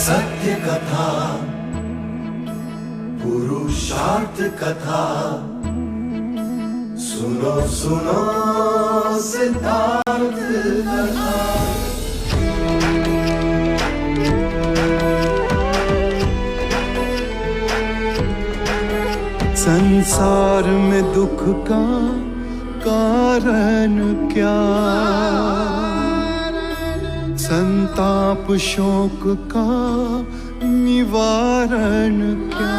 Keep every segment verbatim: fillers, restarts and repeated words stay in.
सत्य कथा, पुरुषार्थ कथा, सुनो सुनो सिद्धार्थ कथा। संसार में दुख का कारण क्या? संताप शोक का निवारण क्या?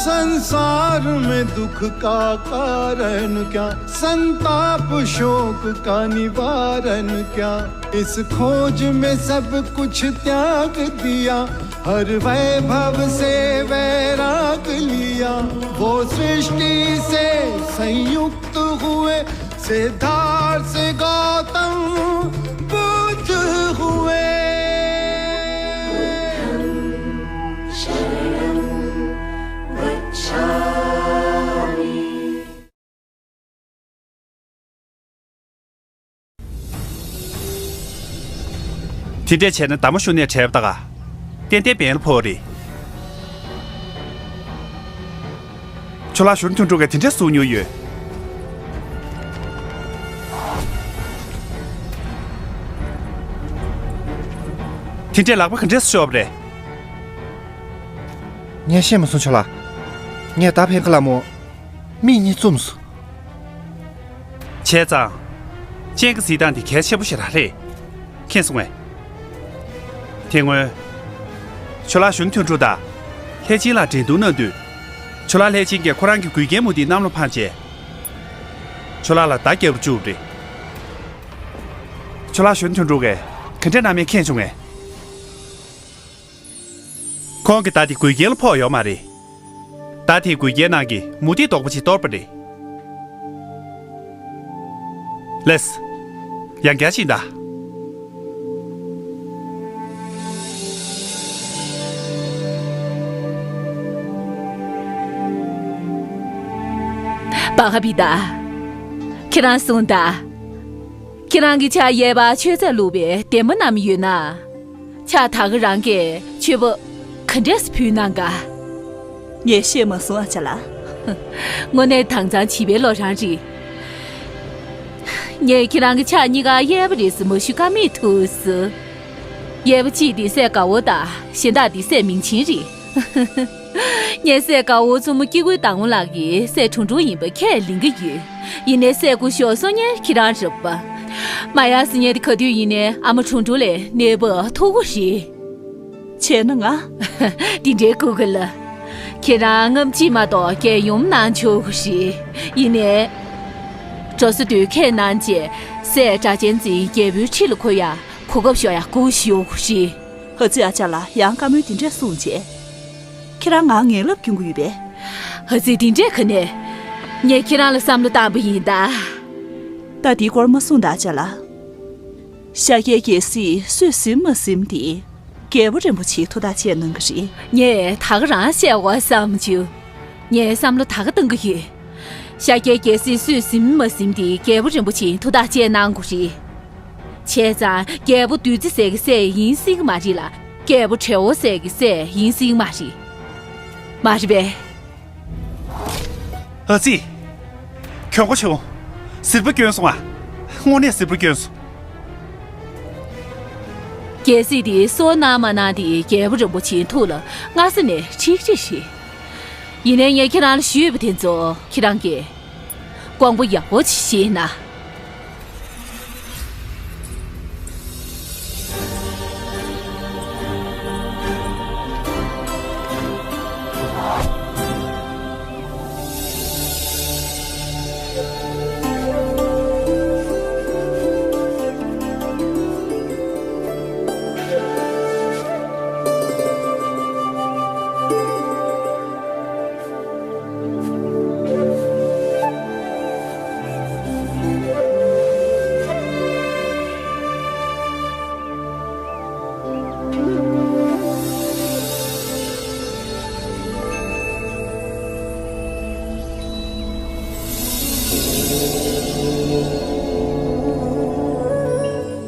संसार में दुख का कारण क्या? संताप शोक का निवारण क्या? इस खोज में सब कुछ त्याग दिया, हर वैभव से वैराग लिया। वो सृष्टि से संयुक्त हुए, सिद्धार्थ से गौतम बुद्ध हुए। དེ་འདྲས་བྱས་ན་ཟླ་མ་ཤུ་ནས་བྲལ་བ་ད་ག་ཏན་ཏན་བན་ལ་ཕོག་རེད། ཁྱོད་ལ་གཞོན་ཐུང་ཕྲུག་གིས་དེ་འདྲས་གསུང་མྱོང་ཡོད། དེ་འདྲས་ལག་པ་ག་འདྲས་ཤོར་བ་རེད། ངས་ཤེས་མ་སོང་ཁྱོད་ལ། ངས་ད་ཕན་ཁ་ལ་མོ། མིག་གཉིས་བཙུམས་སོང་། བྱས་ཙང་། སྤྱན་གྱི་གཟིགས་སྟངས་དེ་གལ་ཆེན་པོ་ཞེ་དྲག་རེད། མཁྱེན་སོང་ངས། དེ་སྔོན། ཇོ་ལགས་གཞོན་ཐོན་ཕྲུག་དང་། ལྷས་སྦྱིན་ལགས་འགྲན་བསྡུར་གནང་དུས། ཇོ་ལགས་ལྷས་སྦྱིན་གྱིས་ཁོ་རང་གི་འགུལ་སྐྱོད་མུ་ཏིག་གནམ་ལོ་འཕངས་རྗེས། ཇོ་ལགས་ལ་མདའ་བརྒྱབ་རུ་བཅུག་པ་རེད། ཇོ་ལགས་གཞོན་ཐོན་ཕྲུག་གིས་ག་འདྲ་གནང་མིན་མཁྱེན་བྱུང་ངས། ཁོང་གི་མདའ་དེ་འགུལ་སྐྱོད་ལ་ཕོག་ཡོད་མ་རེད། མདའ་དེའི་འགུལ་སྐྱོད་ནང་གི་མུ་ཏིག་རྡོག་པོ་ཅིག་གཏོར་པ་རེད། ལགས། ཡང་བསྐྱར་ཅིག་གདའ། པ་ཧ་བི་ད། ཁྱེད་རང་གསུངས་ད། ཁྱེད་རང་གི་ཕྱག་གཡས་པར་མཆོད་རྫས་བླུགས་པའི་ལྡེབ་མོ་བསྣམས་ཡོད་ན། ཕྱག་ད་ག་རང་གིས་མཆོད་པ་ག་འདྲས་སེ་ཕུལ་གནང་ག། ངས་ཤེས་མ་སོང་ཨ་ཅག་ལགས། དངོས་གནས་དྭངས་གཙང་བྱིས་པའི་ལོ་རང་རེད། ངས་ཁྱེད་རང་གི་ཕྱག་གཉིས་ཀ་གཡས་པ་རེད་ཟེར་མ་ཞུ་ཀ་མེད་ཐུགས་སུ། གཡས་པ་གཅིག་དེ་སྲས་དགའ་བོ་དང་གཞན་དག་དེ་སྲས་མིང་ཆེན་རེད། ངའི་སྲས་དགའ་བོ་མཚོ་མོ་སྐྱེ་དགུའི་བདག་མོ་ལགས་ཀྱི་སྲས་དྲུང་དྲུང་ཡིན་པ་ཁས་ལེན་གྱི་ཡོད། ཡིན་ནའི་སྲས་སྐུ་ཞབས་སོ་ཉན་ཁྱེད་རང་རེད་པ། མ་ཡ་སི་ཉན་དེ་ག་དུས་ཡིན་ནའི་ཨ་མ་དྲུང་དྲུང་ལས་གནས་བབ་མཐོ་པོ་རེད། བྱས་ན་ང་། འདི་འདྲའི་སྐུ་ག་ལ། ཁྱེད་རང་སྔ་ཕྱི་མ་གཏོགས་རྒྱལ་ཡུམ་གནང་ཆོག་གི་རེད། ཡིན་ནའི། འགྲོ་ས་དུས་ཁས་གནང་རྗེས་སྲས་སྒྲ་གཅན་འཛིན་རྒྱལ་པོའི་ཁྲི་ལ་འཁོད་ཡ་གོ་སྐབས་ཤོར་ཡ་སྒུག་ཞུ་གི་རེད། ཧ་ཙི་ཨ་ཅག་ལགས་ཡང་བཀའ་མོལ་འདི་འདྲས་གསུངས་རྗེས། ཁྱེད་རང་ང་ངན་ལབ་སྐྱོན་གྱི་ཡོད་པས། ཧ་ཙི་འདི་འདྲས་ག་ནས། ངས་ཁྱེད་རང་ལ་བསམ་བློ་བཏང་པ་ཡིན་ད། ད་འདིའི་སྐོར་མ་གསུངས་ད་ཨ་ཅག་ལགས། ཤཱཀྱའི་རྒྱལ་སྲིད་སུས་ཟིན་མ་ཟིན་དེ་རྒྱལ་པོ་རིན་པོ་ཆེས་ཐུགས་ཐག་བཅད་གནང་གི་རེད། ངས་ད་ག་རང་བཤད་དགོས་བསམ་བྱུང་། ངས་བསམ་བློ་ད་ག་གཏང་གི་ཡོད། ཤཱཀྱའི་རྒྱལ་སྲིད་སུས་ཟིན་མ་ཟིན་དེ་རྒྱལ་པོ་རིན་པོ་ཆེས་ཐུགས་ཐག་བཅད་གནང་དགོས་རེད། བྱས་ཙང་རྒྱལ་པོ་བདུད་རྩི་ཟེར་གི་སྲས་ཡིན་སྲིད་གི་མ་རེད་ལ། རྒྱལ་པོ་བྲེ་བོ་ཟེར་གི་སྲས་ཡིན་སྲིད་གི་མ་རེད། མ་རེད་པས། ཨ་ཙི། གྱོང་པོ་བྱུང་། ཟིལ་པ་སྐྱོན་སོང་ཨ། དངོས་གནས་ཟིལ་པ་སྐྱོན་སོང་། རྒྱལ་སྲིད་དེ་སྲོག་གནང་མ་གནང་དེ་རྒྱལ་པོ་རིན་པོ་ཆེའི་ཐུགས་ལ་སྔ་ས་ནས་འཁྲིག་འཁྲིག་རེད། ཡིན་ནའི་ངས་ཁྱེད་རང་ལ་ཞུས་པ་དེ་ཚོ་ཁྱེད་རང་གིས་དགོངས་པ་ཡག་པོ་ཅིག་བཞེས་ན།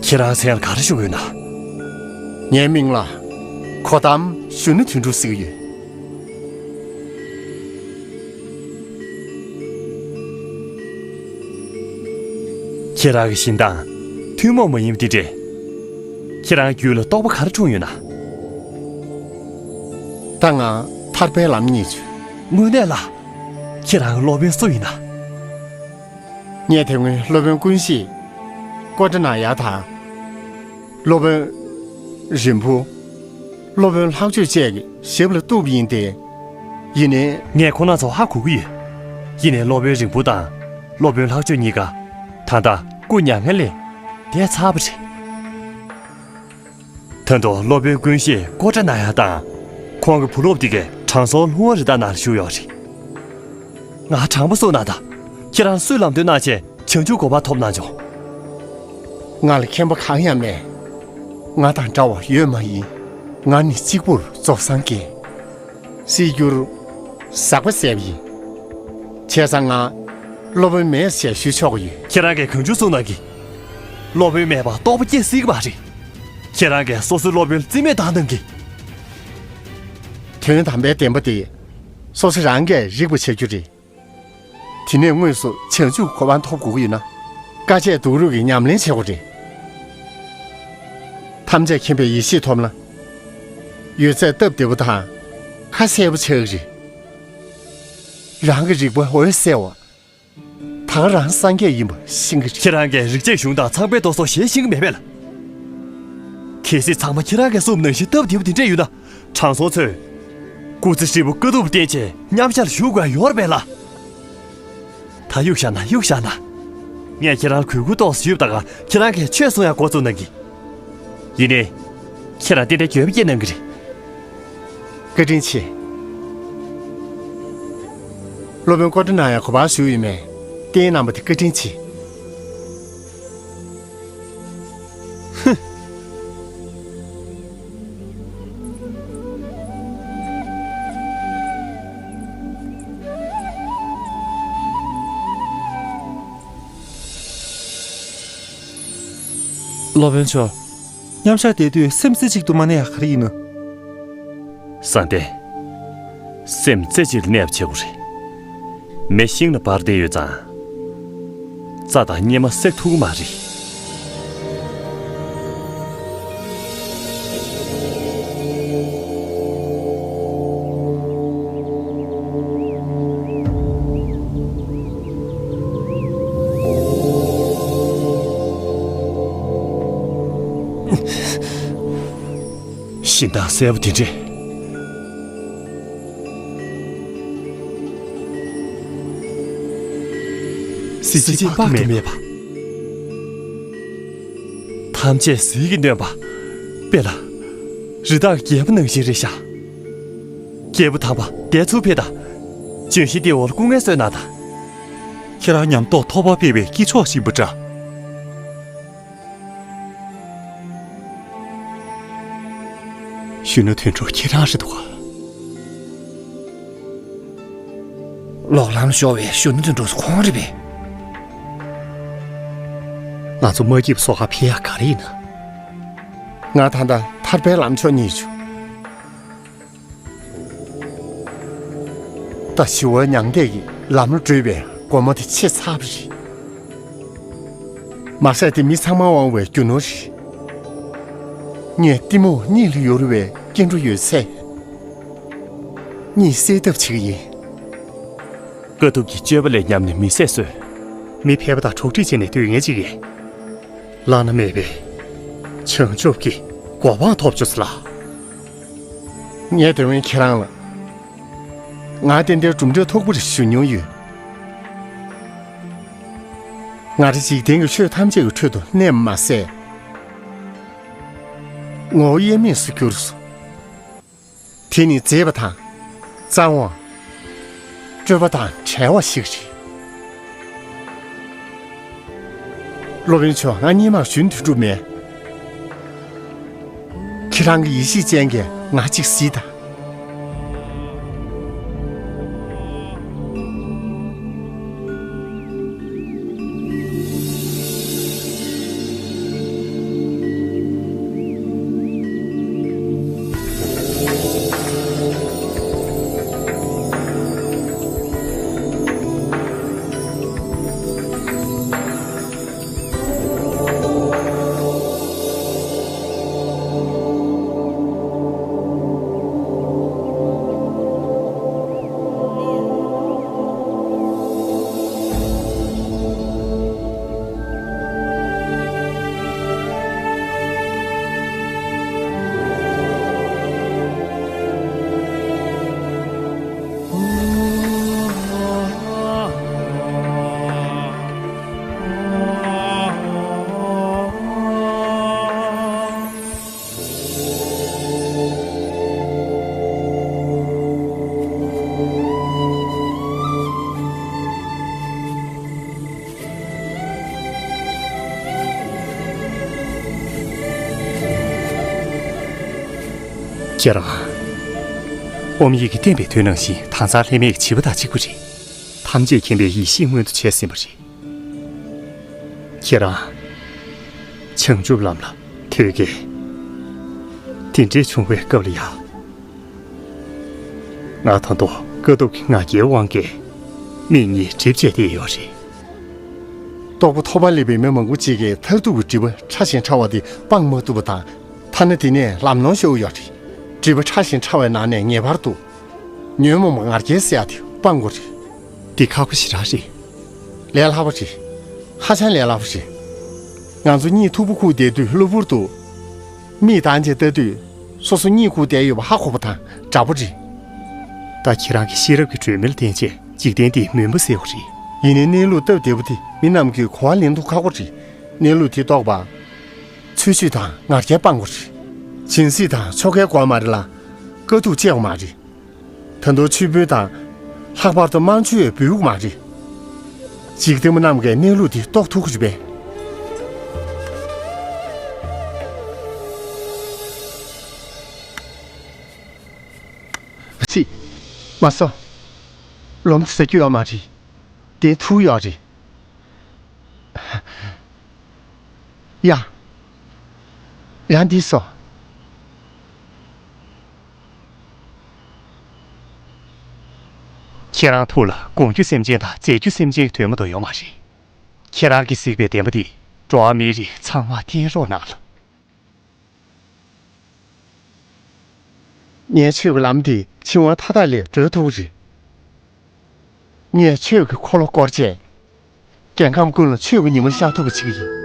ཁྱེད་རང་མཚན་ལ་ག་རེ་ཞུ་དགོས་ན། ངའི་མིང་ལ་གོ་ཏམ་གཞོན་ནུ་དོན་གྲུབ་ཟེར་གྱི་ཡོད། ཁྱེད་རང་གི་བཞིན་མདངས་ཐུན་མོང་མ་ཡིན་པ་དེ་འདྲས། ཁྱེད་རང་རྒྱུད་ལ་རྟོགས་པ་ག་རེ་འཁྲུངས་ཡོད་ན། ད་ང་ཐར་པའི་ལམ་རྙེད་བྱུང་། དངོས་གནས་ལ། ཁྱེད་རང་གི་སློབ་དཔོན་སུ་ཡིན་ན། ངས་དེ་སྔོན་སློབ་དཔོན་ཀུན་ཤེས། ཀོ་ཏྲ་ན་ཡ་དང་། སློབ་དཔོན་རིང་པོ། སློབ་དཔོན་ལྷག་སྤྱོད་བཅས་ཀྱི་ཞབས་ལ་གཏུགས་པ་ཡིན་ཏེ། ཡིན་ནའི། ངས་ཁོང་རྣམ་ཚོ་ཧ་གོ་གི་ཡོད། ཡིན་ནའི་སློབ་དཔོན་རིང་པོ་དང་སློབ་དཔོན་ལྷག་སྤྱོད་གཉིས་ཀ་ད་ལྟ་སྐུ་མྱ་ངན་ལས་འདས་ཚར་བ་རེད། ད་དུང་སློབ་དཔོན་ཀུན་ཤེས་ཀོ་ཏྲ་ན་ཡ་དང་། ཁོང་གི་བུ་སློབ་དེ་གས་དྲང་སྲོང་ལྷུང་བ་རི་དྭགས་ནང་ལ་བཞུགས་ཡོད་རེད། ང་དྲང་པོ་གསུངས་ན་ད། ཁྱེད་རང་སུས་ལམ་སྟོན་གནང་བྱས་བྱང་ཆུབ་གོ་འཕང་ཐོབ་གནང་བྱུང་། ང་ལ་མཁྱེན་པ་གང་ཡང་མེད། ང་དང་འདྲ་བ་ཡོད་མ་ཡིན། ང་ནི་གཅིག་པུར་རྫོགས་སངས་རྒྱས། སྲིད་རྒྱུར་ཟག་པ་ཟད་པ་ཡིན། བྱས་ཙང་ང་སློབ་དཔོན་མེད་ཅེས་ཞུ་ཆོག་གི་ཡོད། ཁྱེད་རང་གིས་གང་བྱུང་གསུང་གནང་གི། སློབ་དཔོན་མེད་པར་རྟོགས་པ་སྐྱེ་སྲིད་ཀྱི་མ་རེད། ཁྱེད་རང་གིས་སོ་སོའི་སློབ་དཔོན་ལ་རྩིས་མེད་བཏང་གནང་གི། དོན་དམ་པའི་བདེན་པ་དེ་སོ་སོ་རང་གིས་རིག་པ་བྱ་རྒྱུ་རེད། དེ་ནས་དངོས་སུ་བྱང་ཆུབ་གོ་འཕང་ཐོབ་དགོས་ཀྱི་ཡོད་ན། དཀའ་སྤྱད་སྡུག་རུས་ཀྱི་ཉམས་ལེན་བྱེད་དགོས་རེད། ཐམས་ཅད་མཁྱེན་པའི་ཡེ་ཤེས་ཐོབ་ན། ཡོད་ཚད་སྟབས་བདེ་པོ་དང་ཁ་གསལ་པོ་ཆགས་ཀྱི་རེད། རང་གི་རིག་པ་འོད་གསལ་བ། ད་ག་རང་སངས་རྒྱས་ཡིན་པ་ཤེས་ཀྱི་རེད། ཁྱེད་རང་གིས་རིག་བྱེད་གཞུང་དང་ཚངས་པའི་མདོ་སོགས་ཞལ་ཤེས་ཀྱི་མེད་པས་ལ། གལ་སྲིད་ཚང་མ་ཁྱེད་རང་གིས་གསུངས་པ་ནང་བཞིན་སྟབས་བདེ་པོ་དེ་འདྲས་ཡོད་ན། དྲང་སྲོང་ཚོས་སྐུ་ཚེ་ཧྲིལ་པོ་དཀའ་སྡུག་བརྟེན་བྱས་མཉམ་ཞག་ལ་བཞུགས་དགོས་ཡོད་རེད་པས་ལ། ད་གཡུག་བཞག་ན་གཡུག་བཞག་ན། ངས་ཁྱེད་རང་ལ་གུས་བཀུར་ཏོག་ཙམ་ཞུས་པ་ད་ག་ཁྱེད་རང་གིས་ཆོས་གསུང་ཡག་འགོ་བཙུགས་གནང་གི། ཡིན་ནའི། ཁྱེད་རང་ཏན་ཏན་འགྱོད་པ་སྐྱེས་གནང་གི་རེད། བཀའ་དྲིན་ཆེ། སློབ་དཔོན་ཀོ་ཏྲ་ན་ཡ་གོ་འཕང་ཞུ་ཡོད་མེད་བསྟན་གནང་བ་དེ་བཀའ་དྲིན་ཆེ། ཧུ། སློབ་དཔོན་མཆོག་མཉམ་བཞག་བསྡད་དུས་སེམས་རྩེ་གཅིག་ཏུ་མ་གནས་ཡག་ག་རེ་ཡིན་ནམ། བཟང་ལྡན། སེམས་རྩེ་གཅིག་ལ་གནས་པ་བྱེད་དགོས་རེད། མེ་ཤིང་ལ་འབར་བསྡད་ཡོད་ཙང་། རྩྭ་དང་སྙེ་མ་བསྲེག་ཐུབ་ཀྱི་མ་རེད། གཞན་དག་གསལ་པོ་དེ་འདྲས། གཟི་བརྗིད་དཔག་ཏུ་མེད་པ། ཐམས་ཅད་ཟིལ་གྱིས་གནོན་པ། དཔེ་ལ། རི་དྭགས་རྒྱལ་པོ་ནང་བཞིན་རེད་ཤག་རྒྱལ་པོ་དམ་པ་བདེ་ཚུལ་འཕེལ་དང་། ལྗོན་ཤིང་ལྡེའུ་ལ་སྐུ་ངལ་གསོས་གནང་དང་། ཁྱེད་རང་ཉམས་རྟོགས་ཐོགས་པ་སྤེལ་བའི་དཀྱིལ་ཆོག་བཞིན་པ་འདྲ། གཞོན་ནུ་དོན་གྲུབ་ཁྱེད་རང་རེད་འདུག་ག་ལོག་ལམ་ཤོར་བའི་གཞོན་ནུ་དོན་གྲུབ་ཁོང་རེད་པས། ང་ཚོ་མ་སྐྱིད་པ་སོ་ཁ་འཕེལ་ཡག་ག་རེ་ཡིན་ན། ང་ད་ལྟ་ཐར་པའི་ལམ་མཆོག་རྙེད་བྱུང་། ད་ཞི་བའི་མྱང་འདས་ཀྱི་ལམ་ལ་བགྲོད་པའི་སྒོ་མོ་དེ་ཕྱེ་ཚར་བ་རེད། མ་ཟད་དེ་མི་ཚང་མ་དབང་བའི་རྒྱུ་ནོར་རེད། ངས་གཏི་མུག་གཉིད་ལ་ཡུར་བའི་སྐྱེ་འགྲོ་ཡོད་ཚད། གཉིད་སད་ཐབས་བྱེད་ཀྱི་ཡིན། དཀའ་ཐུབ་ཀྱི་སྤྱོད་པ་ལས་ཉམས་ནས་མི་ཟད་གསོས། མི་ཕལ་པ་དང་གྲོགས་འདྲིས་བྱས་ནས་སྡོད་མཁན་ཅིག་ཡིན། བླ་ན་མེད་པའི་བྱང་ཆུབ་ཀྱི་གོ་འཕང་ཐོབ་བྱུང་ཟེར་ལ། ངས་དེ་སྔོན་ཁྱེད་རང་ལ། ང་ཏན་ཏན་གྲུབ་འབྲས་ཐོགས་པ་རེད་ཞུ་མྱོང་ཡོད། ང་རང་འཇིག་རྟེན་གྱི་ཆོས་ཐམས་ཅད་ཀྱི་ཁྲོད་དུ་གནས་པ་མ་ཟད། ངོ་བོ་དབྱེར་མེད་སུ་གྱུར་སོང་། དེ་ནི་མཛེས་པ་དང་། གཙང་བ། སྤྲོས་པ་དང་བྲལ་བ་ཞིག་རེད། སློབ་དཔོན་མཆོག་ང་སྔོན་མ་གཞོན་དུས་འགྲུབ་མེད། ཁྱེད་རང་གི་ཡེ་ཤེས་ཅན་གྱིས་ང་གཅིག་གཟིགས་དང་། ཁྱེད་རང་། ཨོམ་ཡིག་གིས་བསྟན་པའི་དོན་ནང་བཞིན་ད་ཚར་ལྷད་མེད་ཀྱི་བྱིས་པ་དང་གཅིག་པ་རེད། ཐམས་ཅད་མཁྱེན་པའི་ཡེ་ཤེས་མངོན་དུ་བྱས་ཟིན་པ་རེད། ཁྱེད་རང་། བྱང་ཆུབ་ལམ་ལ་ཐོད་རྒལ། དེ་འདྲས་བྱུང་བའི་སྐབས་ལ་ཡ། ང་ད་དུང་དཀའ་ཐུབ་ཀྱི་ང་རྒྱལ་དབང་གིས་མིག་གཉིས་གྲིབ་བྱས་བསྡད་ཡོད་རེད། རྟོགས་པ་ཐོབ་པ་ལེགས་པའི་མི་མང་པོ་ཅིག་གིས་མཐར་ཐུག་གི་སྒྲིབ་པ་ཕྲ་ཞིང་ཕྲ་བ་དེ་སྤང་མ་ཐུབ་པ་དང་། ཐ་ན་དེ་ནས་ལམ་ནོར་ཤོར་ཡོད་རེད། སྒྲིབ་པ་ཕྲ་ཞིང་ཕྲ་བའི་ནང་ནས་ངེས་པར་དུ། ཉོན་མོངས་པ་ང་རྒྱལ་ཟེར་ཡག་དེ་སྤང་དགོས་རེད། འདི་ཁག་པོ་ཞེ་དྲག་རེད། ལས་སླ་པོ་རེད། ཧ་ཅང་ལས་སླ་པོ་རེད། ང་ཚོ་གཉིད་མཐུག་པོ་ཁུག་བསྡད་དུས་གློ་བུར་དུ། མིག་གདངས་བྱས་ལྟ་དུས། སོ་སོ་གཉིད་ཁུག་བསྡད་ཡོད་པ་ཧ་གོ་བ་དང་འདྲ་པོ་རེད། ད་ཁྱེད་རང་གི་ཤེས་རབ་ཀྱི་སྒྲོན་མེ་ལ་བརྟེན་བྱས་འཇིག་རྟེན་འདིའི་མུན་པ་སེལ་བ་རེད། ཡིན་ནའི་གནས་ལུགས་སྟབས་བདེ་པོ་དེ་མི་རྣམས་ཀྱིས་གོ་བ་ལེན་མཐུག་ཁག་པོ་རེད། གནས་ལུགས་དེ་རྟོགས་པ། ཚུལ་འཆོས་དང་ང་རྒྱལ་སྤང་དགོས་རེད། སྦྱིན་སྲེག་དང་ཆོ་གའི་སྒོ་མ་རེད་ལ། དཀའ་སྡུག་སྤྱད་དགོས་མ་རེད། ད་དུང་མཆོད་འབུལ་དང་། ལྷག་པར་དུ་དམར་མཆོད་འབུལ་དགོས་མ་རེད། འཇིག་རྟེན་པ་རྣམས་ཀྱིས་གནས་ལུགས་འདི་རྟོགས་ཐུབ་ཀྱི་རེད་པས། སྲིད། མ་སོ། ལོ་མཚར་རྒྱུ་ཡོད་མ་རེད། དེ་ཐུག་ཡོད་རེད། ཡ། ཡ་འདི་སོ། ཁྱེད་རང་ཐུགས་ལ་དགོངས་རྒྱུ་སེམས་ཅན་དང་མཛེས་རྒྱུ་སེམས་ཅན་དོན་མ་གཏོགས་ཡོད་མ་རེད། ཁྱེད་རང་གིས་གཟིགས་པའི་བདེན་པ་འདི་འགྲོ་བ་མིའི་རིགས་ཚང་མར་བསྟན་རོགས་གནང་ལ། ངས་ཆོས་ཀྱི་ལམ་འདི་འཆིང་བ་མཐའ་དག་ལས་སྒྲོལ་ཐུབ་ཀྱི་རེད། ངས་ཆོས་ཀྱི་འཁོར་ལོ་བསྐོར་བྱས། རྒྱལ་ཁམས་ཀུན་ལ་ཆོས་ཀྱི་ཉི་མ་ཤར་ཐུབ་པ་བྱེད་ཀྱི་ཡིན།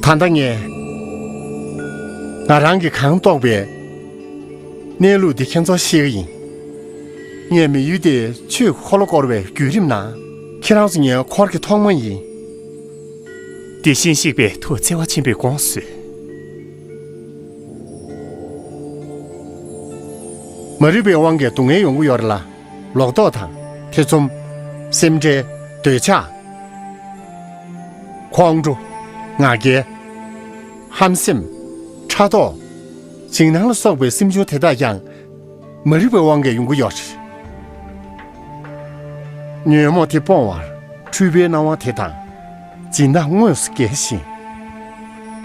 ད་ལྟ་ངས་ང་རང་གིས་གང་རྟོགས་པའི་གནས་ལུགས་འདི་ཁྱེད་ཚོར་བཤད་ཀྱི་ཡིན། ངས་མི་ཡུལ་དེར་ཆོས་ཀྱི་འཁོར་ལོ་བསྐོར་བའི་བརྒྱུད་རིམ་ནང་། ཁྱེད་རང་ཚོ་ངའི་འཁོར་གྱི་ཐོག་མ་ཡིན། དེ་བཞིན་གཤེགས་པའི་ཐུགས་བརྩེ་བ་ཆེན་པོས་དགོངས་སུ་གསོལ། མ་རིག་པའི་དབང་གིས་སྡུག་བསྔལ་ཡོང་གི་ཡོད་རེད་ལ། ལོག་རྟོག་དང་། ཐེ་ཚོམ། སེམས་ཁྲལ། འདོད་ཆགས། ཁོང་ཁྲོ། ང་རྒྱལ། ཧམ་སེམས། ཕྲག་དོག་འཇིགས་སྣང་ལ་སོགས་པའི་སེམས་བྱུང་དེ་དག་ཀྱང་མ་རིག་པའི་དབང་གིས་ཡོང་གི་ཡོད་རེད། ཉོན་མོངས་དེ་སྤོང་བར་འཁྲུལ་པའི་སྣང་བ་དེ་དང་འཛིན་སྟངས་དངོས་སུ་འགལ་ཞིང་།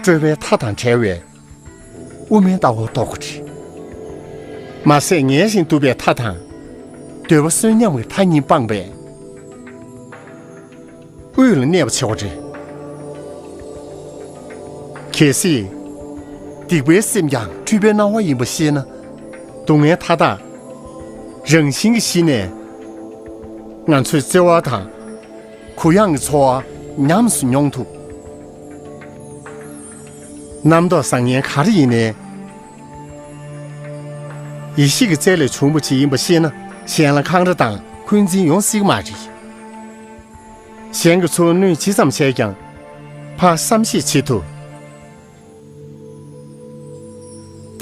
སྤྲོས་པའི་མཐའ་དང་བྲལ་བའི་དབུ་མའི་ལྟ་བ་རྟོགས་དགོས་རེད། མ་ཟད་ངལ་ཞིང་དུབ་པའི་མཐའ་དང་། འདོད་པ་གསོད་ཉམས་ཀྱི་མཐའ་གཉིས་སྤངས་པས། དབུས་ལ་གནས་པ་བྱེད་དགོས་རེད། གལ་སྲིད། སྡིག་པའི་སེམས་ཀྱང་འཁྲུལ་པའི་སྣང་བ་ཡིན་པ་ཤེས་ན། སྡུག་བསྔལ་མཐའ་དག་རང་བཞིན་གྱིས་ཞི་ནས། ང་ཚོས་བརྩེ་བ་དང་། གུ་ཡངས་ཀྱི་ཚོར་བ་ཉམས་སུ་མྱོང་ཐུབ། རྣམ་རྟོག་བཟང་ངན་ག་རེ་ཡིན་ནའི། ཡེ་ཤེས་ཀྱི་རྩལ་ལས་བྱུང་བ་ཅིག་ཡིན་པ་ཤེས་ན། གཞན་ལ་འཁང་ར་དང་འཁོན་འཛིན་ཡོང་སྲིད་ཀྱི་མ་རེད། གཞན་གྱི་ཚུར་གནོད་ཇི་ཙམ་བྱས་ཀྱང་། ཕར་བསམ་ཤེས་བྱེད་ཐུབ།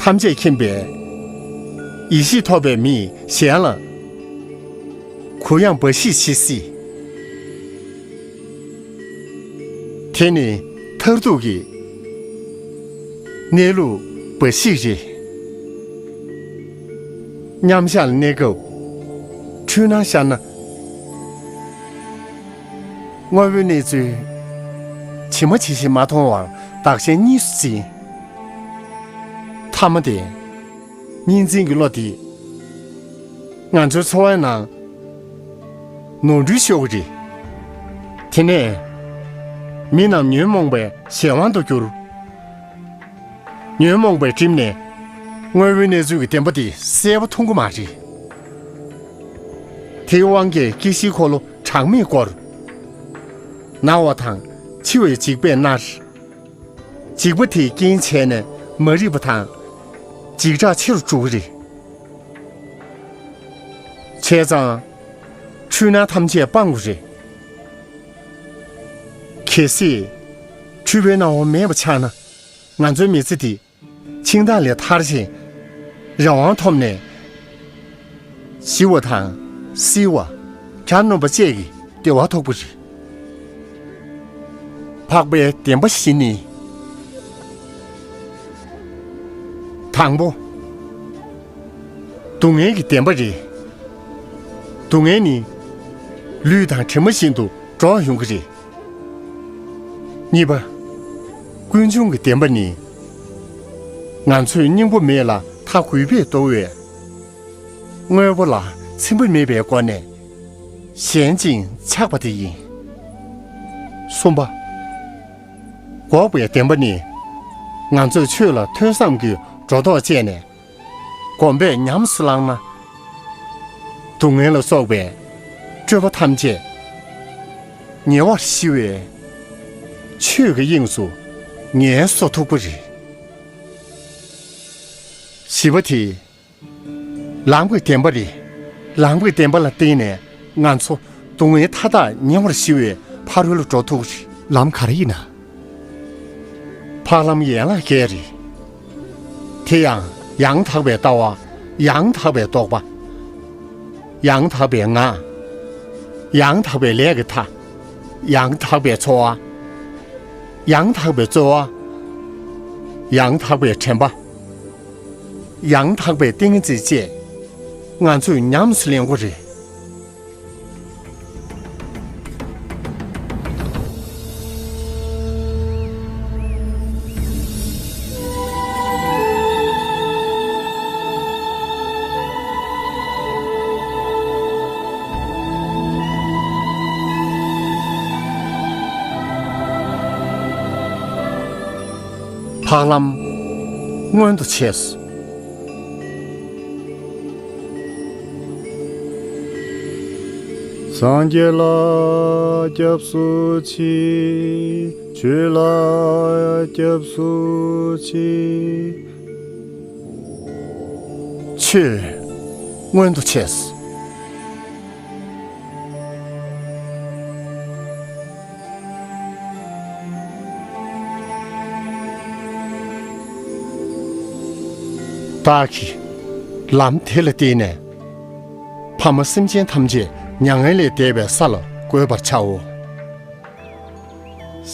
ཐམས་ཅད་མཁྱེན་པའི་ཡེ་ཤེས་ཐོབ་པའི་མིས་གཞན་ལ་གུ་ཡངས་འབའ་ཞིག་བྱེད་སྲིད། དེ་ནི་མཐར་ཐུག་གི་གནས་ལུགས་འབའ་ཞིག་རེད། མཉམ་བཞག་ལ་གནས་སྐབས་འཁྲུལ་སྣང་ཤར་ན། དངོས་པོའི་གནས་ཚུལ་ཇི་མ་ཇི་བཞིན་མ་མཐོང་བར་བདག་གཞན་གཉིས་སུ་འཛིན། ཐ་མ་དེ། གཉིས་འཛིན་གྱི་བློ་དེ། ང་ཚོའི་འཚོ་བའི་ནང་ནོར་འཁྲུལ་ཤོར་གྱི་རེད། དེ་ནས་མི་རྣམས་ཉོན་མོངས་པའི་གཞན་དབང་དུ་གྱུར། ཉོན་མོངས་པའི་གྲིབ་ནས་དངོས་པོའི་གནས་ཚུལ་གྱི་བདེན་པ་དེ་གསལ་པོ་མཐོང་གི་མ་རེད། དེའི་དབང་གིས་སྐྱེ་ཤིའི་འཁོར་ལོ་གྲངས་མེད་བསྐོར། ན་བ་དང་འཆི་བའི་འཇིགས་པས་མནར། འཇིགས་པ་དེས་རྐྱེན་བྱས་ནས་མ་རིག་པ་དང་། འཇིགས་སྐྲག་ཆེ་རུ་འགྲོ་གི་རེད། བྱས་ཙང་། འཁྲུལ་སྣང་ཐམས་ཅད་སྤང་དགོས་རེད། གལ་སྲིད། འཁྲུལ་པའི་སྣང་བ་མེད་པ་ཆགས་ན། ང་ཚོའི་མི་ཚེ་འདི་འཆིང་ཐག་ལས་ཐར་ཞིང་། རང་དབང་ཐོབ་ནས། ཞི་བ་དང་། བསིལ་བ། གྱ་ནོམ་པ་བཅས་ཀྱི་བདེ་བ་ཐོབ་ཀྱི་རེད། འཕགས་པའི་བདེན་པ་བཞི་ནི། དང་པོ། སྡུག་བསྔལ་གྱི་བདེན་པ་རེད། སྡུག་བསྔལ་ནི། ལུས་དང་གྲིབ་མ་བཞིན་དུ་འགྲོགས་ཡོང་གི་རེད། གཉིས་པ། ཀུན་འབྱུང་གི་བདེན་པ་ནི། ང་ཚོས་སྙིང་པོ་མེད་ལ་མཐའ་གུས་པས་གཏོར་བས། དངོས་པོ་ལ་ཚིམ་པ་མེད་པའི་སྒོ་ནས། ཞན་ཅིང་ཆགས་པ་དེ་ཡིན། གསུམ་པ། འགོག་པའི་བདེན་པ་ནི། ང་ཚོས་ཆོས་ལ་ཐོས་བསམ་གྱིས་སྒྲོ་འདོགས་བཅད་ནས། གོམས་པས་ཉམས་སུ་བླངས་ན། སྡུག་བསྔལ་ལ་སོགས་པའི་སྤྲོས་པ་ཐམས་ཅད་ཉེ་བར་ཞི་བའི་ཆོས་ཀྱི་དབྱིངས་སུ་ངལ་གསོ་ཐུབ་ཀྱི་རེད། བཞི་པ་དེ། ལམ་གྱི་བདེན་པ་རེད། ལམ་གྱི་བདེན་པ་ལ་བརྟེན་ནས་ང་ཚོ་སྡུག་བསྔལ་མཐའ་དག་ཉེ་བར་ཞི་བའི་ཕ་རོལ་ལ་འགྲོ་ཐུབ་ཀྱི་རེད། ལམ་ག་རེ་ཡིན་ན། འཕགས་ལམ་ཡན་ལག་བརྒྱད་རེད། དེ་ཡང་ཡང་དག་པའི་ལྟ་བ། ཡང་དག་པའི་རྟོག་པ། ཡང་དག་པའི་ངག། ཡང་དག་པའི་ལས་ཀྱི་མཐའ། ཡང་དག་པའི་འཚོ་བ། ཡང་དག་པའི་རྩོལ་བ། ཡང་དག་པའི་དྲན་པ། ཡང་དག་པའི་ཏིང་ངེ་འཛིན་བཅས་ང་ཚོས་ཉམས་སུ་ལེན་དགོས་རེད། འཕགས་ལམ་མངོན་དུ་བྱས། སངས་རྒྱས་ལ་སྐྱབས་སུ་མཆི། ཆོས་ལ་སྐྱབས་སུ་མཆི། ཆོས་མངོན་དུ་བྱས། བདག་གིས་ལམ་དེ་ལ་བརྟེན་ནས། ཕ་མ་སེམས་ཅན་ཐམས་ཅད་མྱ་ངན་ལས་འདས་པའི་ས་ལ་འགོད་པར་བྱའོ།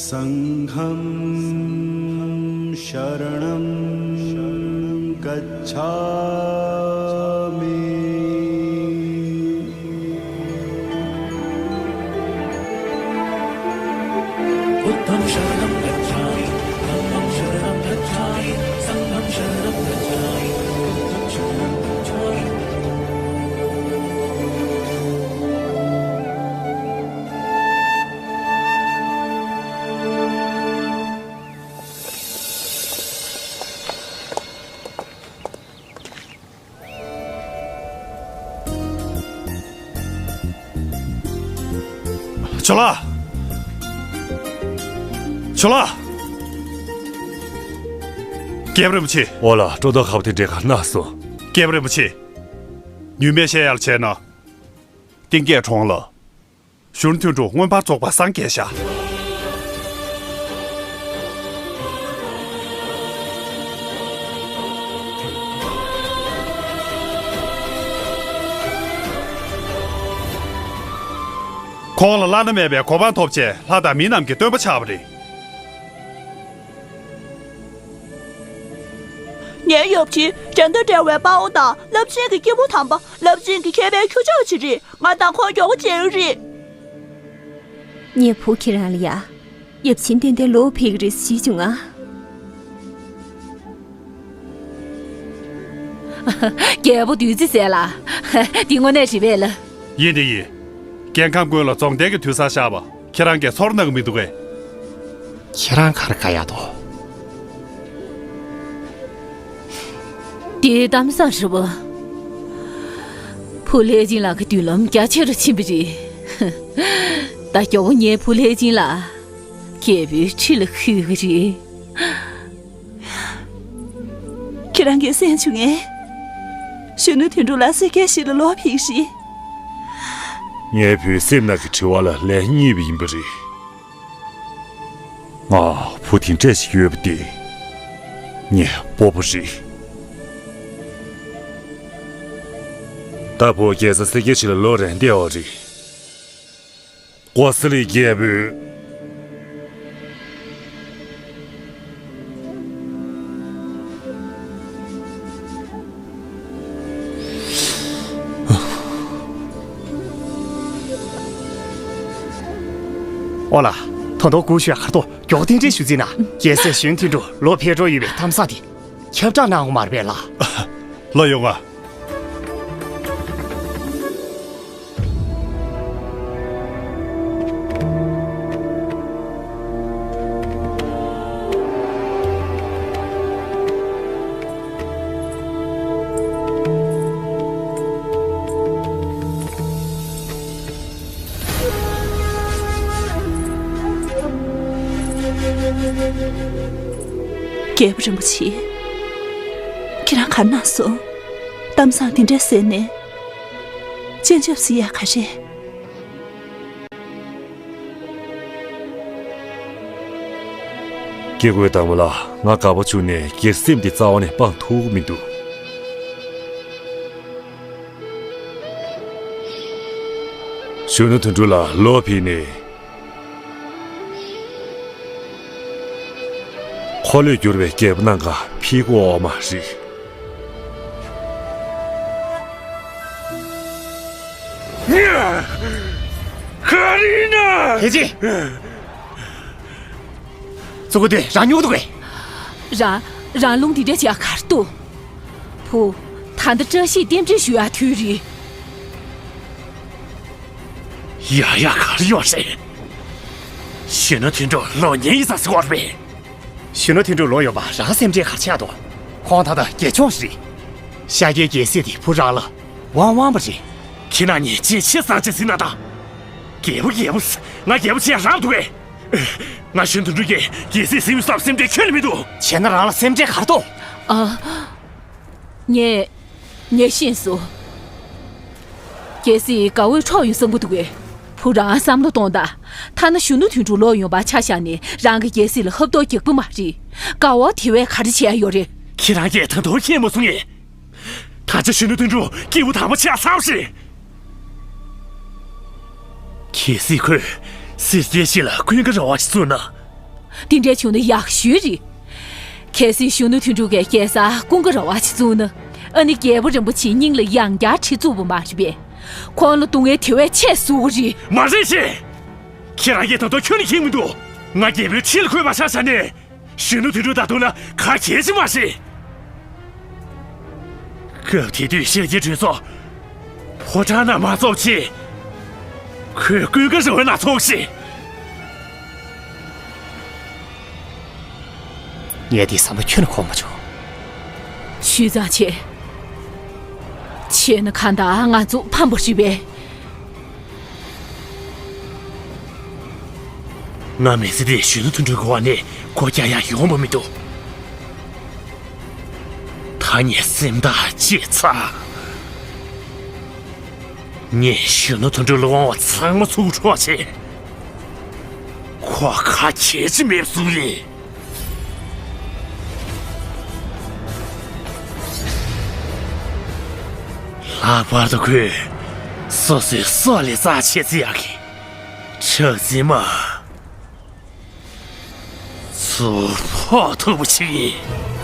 सङ्घं शरणं गच्छामि। बुद्धं शरणं गच्छामि। धम्मं शरणं गच्छामि। सङ्घं शरणं गच्छामि। बुद्धं शरणं गच्छामि। ཇོ་ལགས། ཇོ་ལགས། རྒྱལ་པོ་རིན་པོ་ཆེ། འོ་ལགས། སྒྲོ་འདོགས་ཁ་པོ་དེ་འདྲའི་ཁ་ན་སོང་། རྒྱལ་པོ་རིན་པོ་ཆེ། ཉུལ་མེད་བཤད་ཡག་བྱས་ན། གཏིང་སྐྱེས་གྲོང་ལ། གཞོན་ནུ་དོན་གྲུབ་མངོན་པར་རྫོགས་པར་སངས་རྒྱས་ཤག། ཁོང་ལ་བླ་ན་མེད་པའི་གོ་འཕང་ཐོབ་ཆེད་ལྷ་དང་མི་རྣམས་ཀྱི་སྟོན་པ་ཆགས་པ་རེད། ངའི་ཡབ་ཆེན་འགྲན་ཟླ་བྲལ་བའི་དཔའ་བོ་དང་རླབས་ཆེན་གྱི་སྐྱེས་བུ་དམ་པ། རླབས་ཆེན་གྱི་མཁས་པའི་ཁྱུ་མཆོག་ཅིག་རེད། ང་དང་ཁོང་མགྱོགས་པོ་མཇལ་ཡོད་རེད། ངའི་བུ་ཁྱེད་རང་ལ་ཡ། ཡབ་ཆེན་ཏན་ཏན་ལོག་ཕེབས་ཀྱི་རེད་ཞུས་བྱུང་ང་། རྒྱལ་པོ་བདུད་རྩི་ཟེར་ལ། འདི་དངོས་གནས་རེད་པས་ལ། ཡིན་དེ་ཡིན། རྒྱལ་ཁམས་ཀུན་ལ་རྫོགས་ལྡན་གྱི་དུས་བཟང་ཤར་བ། ཁྱེད་རང་གིས་ཚོར་སྣང་གི་མི་འདུག་གས། ཁྱེད་རང་ག་རེ་དགའ་ཡག་འདུག། དེའི་གཏམ་བཟང་རེད་བ། བུ་ལྷས་སྦྱིན་ལགས་ཀྱི་མདུན་ལམ་རྒྱ་ཆེ་རུ་ཕྱིན་པ་རེད། ད་མགྱོགས་པོ་ངའི་བུ་ལྷས་སྦྱིན་ལགས་རྒྱལ་པོའི་ཁྲི་ལ་འཁོད་ཀྱི་རེད། ཁྱེད་རང་གིས་གསན་བྱུང་ངས། གཞོན་ནུ་དོན་གྲུབ་ལགས་སེར་སྐྱའི་གཞིས་ལ་ལོག་ཕེབས་ཤིག། ངའི་བུའི་སེམས་ནང་གི་དྲི་བ་ལ་ལན་རྙེད་པ་ཡིན་པ་རེད། ང་བུ་དེ་འདྲས་ཞིག་ཡོད་པ་དེ་ངས་སྤོབས་པ་རེད། ད་བུ་རྒྱལ་ས་སེར་སྐྱའི་ཆེད་ལ་ལོག་རན་བསྡད་པ་རེད། ཀོ་ས་ལི་རྒྱལ་པོས། ཨོ་ལ། ད་དུང་སྒུག་ཤོག་ཁ་ཐོག་མགྱོགས་གཏན་འདྲེན་ཞུ་རྩིས་ན། རྒྱལ་སྲས་གཞོན་དོན་གྲུབ་ལོག་ཕེབས་འགྲོ་ཡོད་པའི་གཏམ་བཟང་དེ་ཁྱབ་བསྒྲགས་གནང་དགོས་མ་རེད་པས་ལགས། ལགས་ཡོང་ང་། རྒྱལ་པོ་རིན་པོ་ཆེ། ཁྱེད་རང་ག་རེ་གནང་སོང་། གཏམ་བཟང་དེ་འདྲ་ཟེར་ནས། སྤྱན་ཆབ་ཟེར་ཡ་ག་རེ། སྐྱེ་དགུའི་བདག་མོ་ལགས། ང་དགའ་པོ་བྱུང་ནས་སྒེར་སེམས་དེ་རྩ་བ་ནས་སྤང་ཐུབ་ཀྱི་མི་འདུག་གཞོན་ནུ་དོན་གྲུབ་ལགས་ལོག་ཕེབས་ནས། འཁོར་ལོས་བསྒྱུར་བའི་རྒྱལ་པོ་གནང་ག་ཕེབས་དགོས་མ་རེད། ག་རེ་ཡིན་ན། ཐེ་ཅི། གཙུག་གི་དུས་རང་ཉོག་འདུག་གས། རང་རང་ལུང་འདི་འདྲ་བྱས་ག་རེ་འདུག་བུ། ད་ལྟ་བཀྲ་ཤིས་རྟེན་འབྲེལ་ཞུ་ཡག་དུས་རེད། ཡ་ཡ་ག་རེ་ཡོད་རེད། གཞོན་ནུ་དོན་གྲུབ་ལོག་ཉན་ཡིན་ཙང་ཟེར་བ་རེད་པས། གཞོན་ནུ་དོན་གྲུབ་ལོག་ཡོང་བ་རང་སེམས་ཁྲལ་ག་རེ་ཆགས་འདུག་ཁོང་ད་ལྟ་རྒྱལ་མཆོག་རེད། ཤཱཀྱའི་རྒྱལ་སྲིད་དེ་བུ་རང་ལ་དབང་དབང་བ་རེད། ཁྱེད་རང་གཉིས་ཅི་བྱས་བཟང་བྱས་ཟིན་ན་ད། རྒྱལ་པོ་རྒྱལ་པོ་ཟེར། ང་རྒྱལ་པོ་བྱས་རག་འདུག་གས། ང་གཞོན་དོན་གྲུབ་ཀྱིས་རྒྱལ་སྲིད་ཟིན་བསམ་སེམས་ཁྲལ་ཁྱོན་ནས་མི་འདུག་བྱས་ན་རང་ལ་སེམས་ཁྲལ་ག་རེ་འདུག་ཨ། ངས། ངས་ཤེས་སོང་། རྒྱལ་སྲིད་དགའ་བོས་འཕྲོག་ཡོང་བསམ་གྱི་འདུག་གས། བུ་རང་བསམ་བློ་གཏོང་དང་། ཐ་ན་གཞོན་ནུ་དོན་གྲུབ་ལོག་ཡོང་བ་ཆ་བཞག་ནས་རང་གི་རྒྱལ་སྲིད་ལ་ཧབ་ཐོབ་རྒྱག་པ་མ་རེད། དགའ་བོ་དེ་བས་ག་རེ་བྱས་ཡོད་རེད། ཁྱེད་རང་གིས་ད་དུང་ཤེས་མ་སོང་ངས། ད་ཆ་གཞོན་ནུ་དོན་གྲུབ་སྐྱེས་བུ་དམ་པ་ཆགས་ཚར་བ་རེད། གལ་སྲིད་ཁོས་སེར་སྐྱའི་ཆེད་ལ་ཀུན་དགའ་ར་བ་ཞིག་བཙུགས་ན། དེ་འདྲ་བྱུང་ན་ཡག་ཤོས་རེད། གལ་སྲིད་གཞོན་ནུ་དོན་གྲུབ་ཀྱིས་རྒྱལ་སར་ཀུན་དགའ་ར་བ་ཞིག་བཙུགས་ན། ཨ་ནི་རྒྱལ་པོ་རིན་པོ་ཆེའི་སྙིང་ལ་ཡང་བསྐྱར་གྲི་བཙུགས་པ་མ་རེད་པས། ཁོང་ལ་སྡུག་བསྔལ་དེ་བས་ཆེ་བཟོ་གི་རེད། མ་རེད་ཅེས། ཁྱེད་རང་གིས་ད་དུང་ཁྱོན་ནས་མཁྱེན་མི་འདུག་ང་རྒྱལ་པོའི་ཁྲི་ལ་འཁོད་པ་ཆ་བཞག་ནས། གཞོན་ནུ་དོན་གྲུབ་ད་དུང་ལ་ཁ་གྱེས་ཀྱི་མ་རེད། སྐབས་དེ་དུས་ཤཱཀྱའི་གྲོས་ཚོགས་ཕོ་བྲང་ནང་མ་ཚོགས་ཆེད། ཁོས་ཀུན་དགའ་ར་བའི་ནང་ཚོགས་ཤིག་ངས་དེ་བསམ་བློ་ཁྱོན་ནས་འཁོར་མ་བྱུང་། ཞུས་ཙང་བྱས། བྱས་ན་གང་ལྟར་ང་ཚོ་ཕམ་པ་རེད་པས། ང་མི་ཚེ་འདིར་གཞོན་ནུ་དོན་གྲུབ་ཀྱི་འོག་ནས་སྒོ་རྒྱག་ཡག་ཡོང་བ་མི་འདུག་ད་ངས་སེམས་ཐག་བཅད་ཚར། ངས་གཞོན་ནུ་དོན་གྲུབ་ལ་དབང་བ་ཚང་མ་ཚུར་འཕྲོག་བྱས། ཁོ་ཁ་གྱེས་ཀྱི་མེད་པ་བཟོ་གི་ཡིན། ལྷག་པར་དུ་ཁོས་སོ་སོའི་སྲོག་ལས་རྩ་ཆེ་བརྩི་ཡག་གི་ཁྲག་འཛིན་མ་ཚུར་ཕོག་ཐུབ་པ་བྱེད་ཀྱི་ཡིན།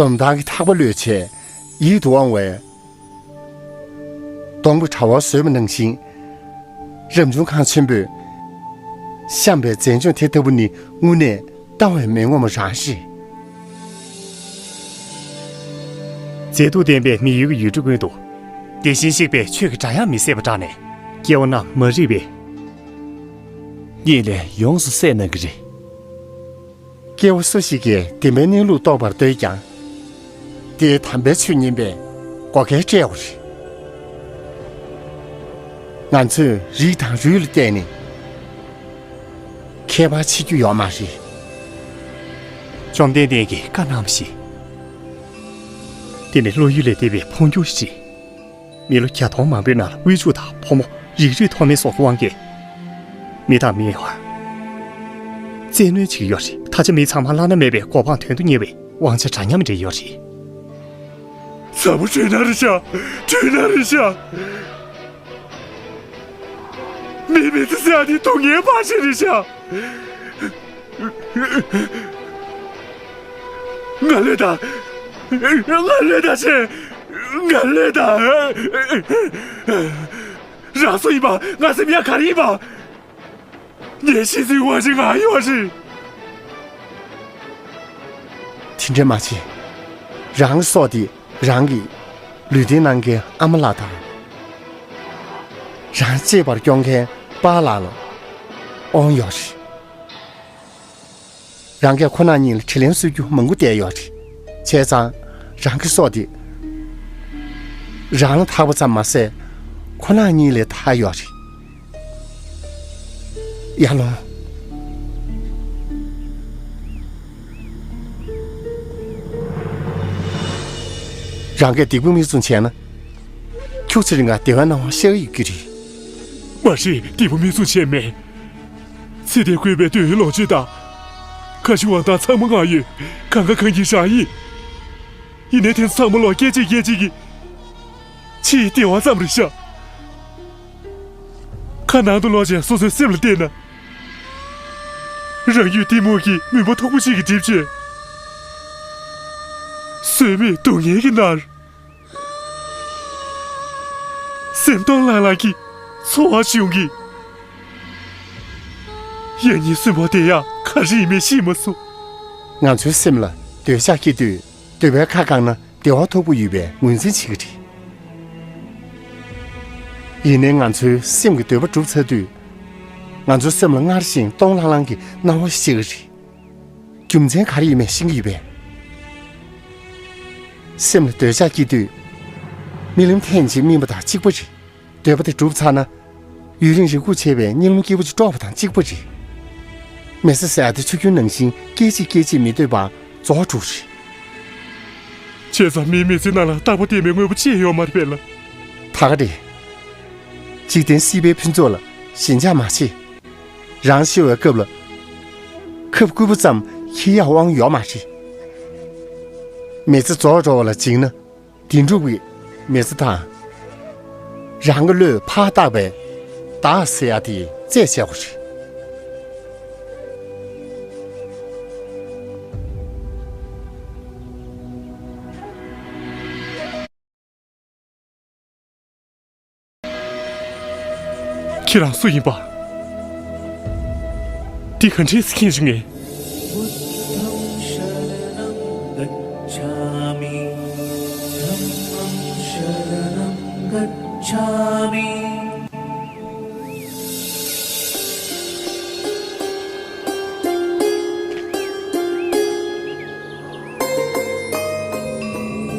འདོམ་ཐང་གི་ཐག་པ་གློད་བྱས་ཡིད་དུ་འོང་བའི། སྡོང་པོ་དྲ་བ་བཟོས་པ་ནང་བཞིན། རབ་བྱུང་ཁང་ཆེན་པོས་བཤམས་པའི་མཛེས་ལྗོངས་དེ་ལྟ་བུ་ནི་དངོས་གནས་ལྟ་བས་མི་ངོམས་པ་རང་རེད། མཛེས་སྡུག་ལྡན་པའི་མི་ཡུལ་གྱི་ཡུལ་གྲུ་ཀུན་ཏུ། བདེ་ཞིང་གཤེགས་པའི་ཆོས་ཀྱི་སྒྲ་དབྱངས་མི་ཟད་པ་བསྒྲགས་ནས། སྐྱེ་བོ་རྣམས་མ་རིག་པའི། གཉིད་ལས་ཡོངས་སུ་སད་གནང་གི་རེད། སྐྱེ་བོ་སུ་ཞིག་གིས་བདེན་པའི་གནས་ལུགས་རྟོགས་པར་འདོད་ཀྱང་། དེས་དམ་པའི་ཆོས་ཉན་པའི་བགོ་སྐལ་སྤྲད་པ་རེད། ང་ཚོས་རིགས་དང་རུས་ལ་བལྟས་ནས་ཁྱད་པར་ཕྱེ་རྒྱུ་ཡོད་མ་རེད། བཅོམ་ལྡན་འདས་ཀྱིས་བཀའ་གནང་བ་ཞིག་དེ་ནི་བློ་ཡུལ་ལས་འདས་པའི་འཕོ་འགྱུར་ཞིག་མི་ལོ་བརྒྱ་སྟོང་མང་པོའི་ནང་ལ་དབུལ་ཕྱུག་དང་ཕོ་མོ་རིགས་རུས་མཐོ་དམན་སོགས་ཀྱི་དབང་གིས། མི་དང་མིའི་བར་བཙན་གནོན་བྱེད་ཀྱི་ཡོད་རེད། ད་ཆ་མི་ཚང་མ་བླ་ན་མེད་པའི་གོ་འཕང་དོན་དུ་གཉེར་བའི་དབང་ཆ་འདྲ་མཉམ་སྦྲེལ་ཡོད་རེད། ཚ་པོ་བྲོས་ན་རེད་ཤག་བྲོས་ན་རེད་ཤག་མི་མི་ཚེ་ཟེར་ཡ་དེ་སྡུག་བསྔལ་ཕར་ཕྱིན་རེད་ཤག་ང་ལོས་དང་། ང་ལོས་དང་ཆེ། ང་ལོས་དང་། རང་སུ་ཡིན་པ། ང་སེམས་ཡ་ག་རེ་ཡིན་པ། ངས་ཤེས་ཚུལ་དབང་ཆེ་ང་ཡོད་རེད། དེ་འདྲ་མ་བྱེད། རང་གི་སྲོག་དེ་རང་གི་ལུས་རྟེན་གནང་མཁན་ཨ་མ་ལགས་དང་། རང་གཅེས་པར་སྐྱོང་མཁན་པཱ་ལགས་ལ་དབང་ཡོད་རེད། རང་གིས་ཁོ་རང་གཉིས་ལ་དྲིན་ལན་གསོ་རྒྱུ་མང་པོ་བསྡད་ཡོད་རེད། བྱས་ཙང་རང་གི་སྲོག་དེ་རང་ལ་ཐག་པ་ཙམ་མ་ཟད་ཁོ་རང་གཉིས་ལ་ཐག་ཡོད་རེད། ཡར་ལོངས། རང་གིས་སྡིག་པ་མིག་བཙུམ་བྱས་ན། ཁྱུག་ཙམ་རིང་ག་བདེ་བའི་སྣང་བ་ཤར་གྱི་ཡོད་ཀྱི་རེད། མ་རེད། སྡིག་པ་མིག་བཙུམ་བྱས་མེད། ཚེ་འདིར་བཀོད་པའི་འདོད་ཡོན་ལོངས་སྤྱོད་དང་། ཁ་ཞུ་བ་དང་ཚང་མ་ང་ཡོད། གང་ག་གང་གིས་རང་ཡིན། ཡིན་ནའི་དེ་ཚང་མ་ལོག་སྐད་ཅིག་སྐད་ཅིག་གིས། ཕྱིའི་བདེ་བ་ཙམ་རེད་ཤག་ཁ་ནང་དུ་ལོག་བྱས་སོ་སོའི་སེམས་ལ་བལྟས་ན། རང་རྒྱུད་གཏི་མུག་གི་མུན་པ་མཐུག་པོ་ཞིག་གིས་བསྒྲིབས་བྱས། བཟོད་མེད་སྡུག་བསྔལ་གྱིས་མནར། སེམས་སྟོང་ལྷང་ལྷང་གི་ཚོར་བ་བྱུང་གི། ཡང་སྙིང་སུན་པོ་དེ་ཡང་ག་རེ་ཡིན་མིན་ཤེས་མ་སོང་། ང་ཚོའི་སེམས་ལ་འདོད་ཆགས་སྐྱེ་དུས། འདོད་པའི་ཁ་བཀང་ན་བདེ་བ་མཐོ་པོ་ཡོད་པའི་ངོས་འཛིན་བྱེད་ཀྱི་རེད། ཡིན་ནའི་ང་ཚོའི་སེམས་ཀྱི་འདོད་པ་འགྲུབ་ཚར་དུས། ང་ཚོའི་སེམས་ལ་སྔར་བཞིན་སྟོང་ལྷང་ལྷང་གི་སྣང་བ་ཤར་གྱི་རེད། རྒྱུ་མཚན་ག་རེ་ཡིན་མིན་ཤེས་ཀྱི་ཡོད་པས། སེམས་ལ་འདོད་ཆགས་སྐྱེ་དུས། རྨི་ལམ་ཐེངས་གཅིག་རྨིས་པ་དང་གཅིག་པ་རེད། འདོད་པ་དེ་འགྲུབ་ཚར་ན། ཡུན་རིང་རེ་སྒུག་བྱས་པའི་སྙིང་རླུང་སྐྱིད་པོ་ཅིག་དཀྲོགས་པ་དང་གཅིག་པ་རེད། མི་ཚེ་ཟེར་ཡ་དེ་ཆུ་རྒྱུན་ནང་བཞིན་སྐད་ཅིག་སྐད་ཅིག་མི་སྡོད་པར་རྫོགས་འགྲོ་གི་རེད། བྱས་ཙང་མིའི་མི་ཚེ་ནང་ལ་རྟག་པ་བརྟན་པའི་དངོས་པོ་ཅི་ཡང་ཡོད་མ་རེད་པས་ལ། ད་ག་རེད། འཇིག་རྟེན་སྲིད་པའི་ཕུན་ཚོགས་ལ་ཞེན་ཆགས་མ་བྱེད། རང་ཤི་བའི་སྐབས་ལ། ཁབ་སྐུད་པ་ཙམ་འཁྱེར་ཡག་དབང་ཡོད་མ་རེད། མི་ཚེ་རྫོགས་འགྲོ་བ་ལ་འཇིགས་ན། དེང་སྒྲུབ་ཀྱི་མི་ཚེ་དང་། རང་གི་བློས་ཕར་བཏགས་པའི་བདག་ཟེར་ཡ་དེ་རྩད་ཆད་དགོས་རེད། ཁྱེད་རང་སུ་ཡིན་པ། འདི་ག་འདྲས་སེ་མཁྱེན་བྱུང་ངས།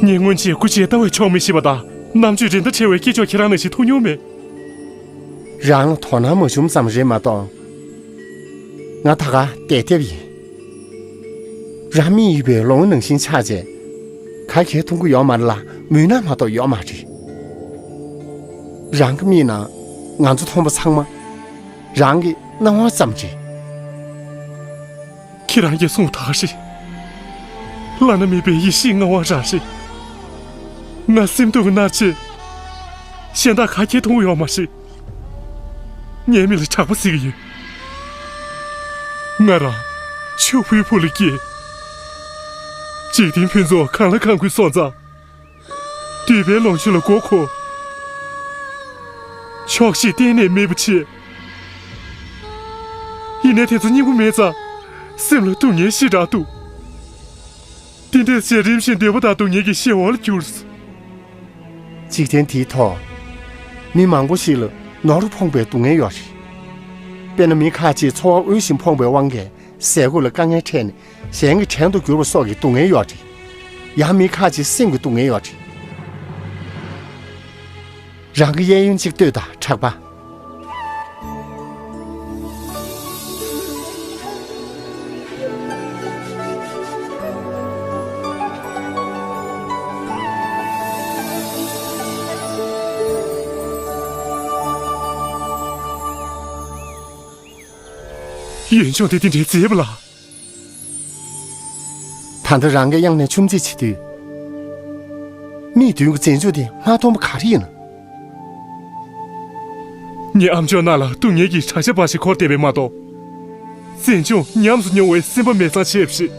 ངས་སྔོན་ཆད་སྐུ་མཆེད་ལྟ་བས་ཆོག་མི་ཤེས་པ་དང་རྣམ་དཔྱོད་འགྲན་ཟླ་བྲལ་བའི་སྐྱེས་མཆོག་ཁྱེད་རང་ནང་བཞིན་ཐུག་མྱོང་མེད། རང་ལ་དོ་སྣང་མ་བྱུང་ཙམ་རེད་མ་གཏོགས། ང་ད་ག་བསྡད་བསྡད་ཡིན། རང་རྨིས་ཡོད་པའི་ལོང་བ་ནང་བཞིན་ཆགས་བྱས། ག་གེ་མཐོང་གི་ཡོད་མ་རེད་ལ་མུན་ནག་མ་གཏོགས་ཡོད་མ་རེད། རང་གིས་རྨིས་ན་ང་ཚོ་མཐོང་བ་ཚང་མ་རང་གི་སྣང་བ་ཙམ་རེད། ཁྱེད་རང་གིས་གསུངས་པ་ད་ག་རེད། བླ་ན་མེད་པའི་ཡེ་ཤེས་མངའ་བ་རང་རེད། ང་སེམས་སྡུག་གིས་མནར་བྱས། གཞན་དག་ག་གེ་མཐོང་གི་ཡོད་མ་རེད། ངའི་མིག་ལ་དྲེགས་པ་གཟིགས་ཀྱི་ཡོད། ང་རང་ཆུ་བོའི་བུ་ལ་སྐྱེས། འཇིག་རྟེན་ཕུན་ཚོགས་གང་ལ་གང་དགོས་སོང་ཙང་། འདོད་པའི་ལོངས་སྤྱོད་ལ་མགོ་འཁོར། ཆོག་ཤེས་གཏན་ནས་མེད་པ་བྱས། ཡིན་ནའི་དེ་ཚོ་སྙིང་པོ་མེད་ཙང་། སེམས་ལ་སྡུག་བསྔལ་ཞེ་དྲག་འདུག་དེ་འདྲས་བྱས་རིམ་བཞིན་འདོད་པ་དང་སྡུག་བསྔལ་གྱི་གཤེད་འོག་ལ་གྱུར། འཇིག་རྟེན་འདིའི་ཐོག་མི་མང་པོ་ཞིག་ལ་ནོར་ཕོངས་པའི་སྡུག་བསྔལ་ཡོད་རེད། དཔེར་ན་མི་ཁ་ཅིག་འཚོ་བ་དབུལ་ཞིང་ཕོངས་པའི་དབང་གིས་ཟས་གོས་ལ་དཀའ་ངལ་འཕྲད་ནས་གཞན་གྱི་བྲན་དུ་གྱུར་པ་སོགས་ཀྱི་སྡུག་བསྔལ་ཡོད་རེད། ཡང་མི་ཁ་ཅིག་སེམས་ཀྱི་སྡུག་བསྔལ་ཡོད་རེད། རང་གི་གཡས་གཡོན་གཅིག་ལྟོས་དང་། གྲགས་པ། ཡུལ་ལྗོངས་དེ་དེ་འདྲའི་མཛེས་པ་ལ། ད་ལྟ་རང་གིས་གཡང་ནས་ཆུམ་རྩེད་བྱེད་དུས། མིག་མདུན་གྱི་མཛེས་ལྗོངས་དེ་མ་མཐོང་པ་ག་རེ་ཡིན་ནམ། ངའི་ཨ་མཆོག་རྣམས་ལ་སྡུག་བསྔལ་གྱི་བྲག་ཆ་འབའ་ཞིག་འཁོར་བསྡད་པས་མ་གཏོགས། མཛེས་ལྗོངས་ཉམས་སུ་མྱོང་བའི་སེམས་པ་མེད་ཙང་ཆེ་བ་ཞིག་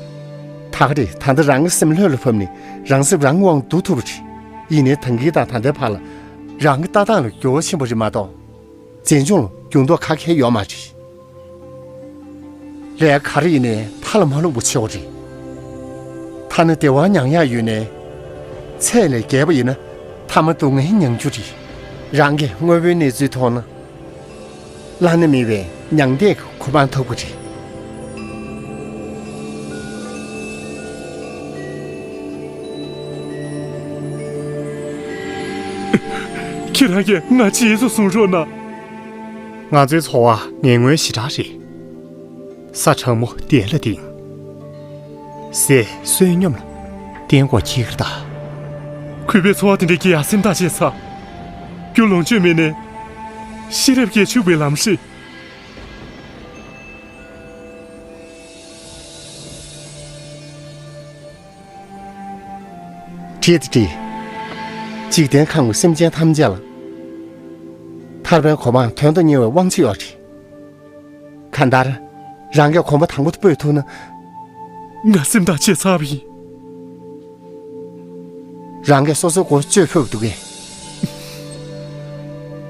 ད་ག་རེད། ད་ལྟ་རང་གི་སེམས་ལྷོད་ལ་ཕབ་ནས་རང་སེམས་རང་གི་དབང་དུ་བསྡུ་ཐུབ་པ་རེད། ཡིན་ནའི་ད་གིན་དང་ད་ལྟའི་བར་ལ་རང་གི་ལྟ་སྟངས་ལ་འགྱུར་བ་ཕྱིན་པ་རེད་མ་གཏོགས། མཛེས་ལྗོངས་ལ་འགྱུར་ལྡོག་ག་གེ་ཡོད་མ་རེད། ལས་ག་རེ་ཡིན་ནའི་མཐའ་ལ་མ་བླུགས་པ་ཆེ་བ་རེད། ཐ་ན་བདེ་བ་མྱང་ཡག་ཡོད་ནའི། ཚད་ལས་བརྒལ་བ་ཡིན་ན་མཐའ་མ་སྡུག་བསྔལ་མྱང་རྒྱུ་རེད། རང་གིས་དངོས་པོའི་གནས་ཚུལ་མཐོང་ན། བླ་ན་མེད་པའི་མྱང་འདས་ཀྱི་གོ་འཕང་ཐོབ་ཀྱི་རེད། ཁྱེད་རང་གིས་ང་རྗེས་སུ་བཟུང་རོགས་གནང་། ང་ཚོའི་འཚོ་བ་ངན་ངོན་ཞེ་དྲག་རེད། ས་གྲང་མོ་དེ་ལ་བརྟེན། ཟས་བསོད་སྙོམས་ལ་བརྟེན་དགོས་ཁྱི་ཁར་ད། གུས་པའི་འཚོ་བ་དེ་འདྲའི་སྐྱེལ་ཡག་སེམས་ཐག་བཅད་ཚར། རྒྱུ་ལོངས་སྤྱོད་མེད་ནས། ཤེས་རབ་ཀྱིས་ཕྱུག་པའི་ལམ་ཧྲིལ། བྲིས་ཏེ་བྲིས། འཇིག་རྟེན་ཁམས་ཀྱི་སེམས་ཅན་ཐམས་ཅད་ལ། ཐར་པའི་གོ་འཕང་དོན་དུ་གཉེར་བའི་དབང་ཆ་ཡོད་རེད། གང་ལྟར། རང་གིས་གོམ་པ་དང་པོ་དེ་སྤོས་ཐུབ་ན། ང་སེམས་ཐག་བཅད་ཚར་བ་ཡིན། རང་གིས་སོ་སོའི་མགོ་གཅོད་ཕོད་པ་འདུག་གས།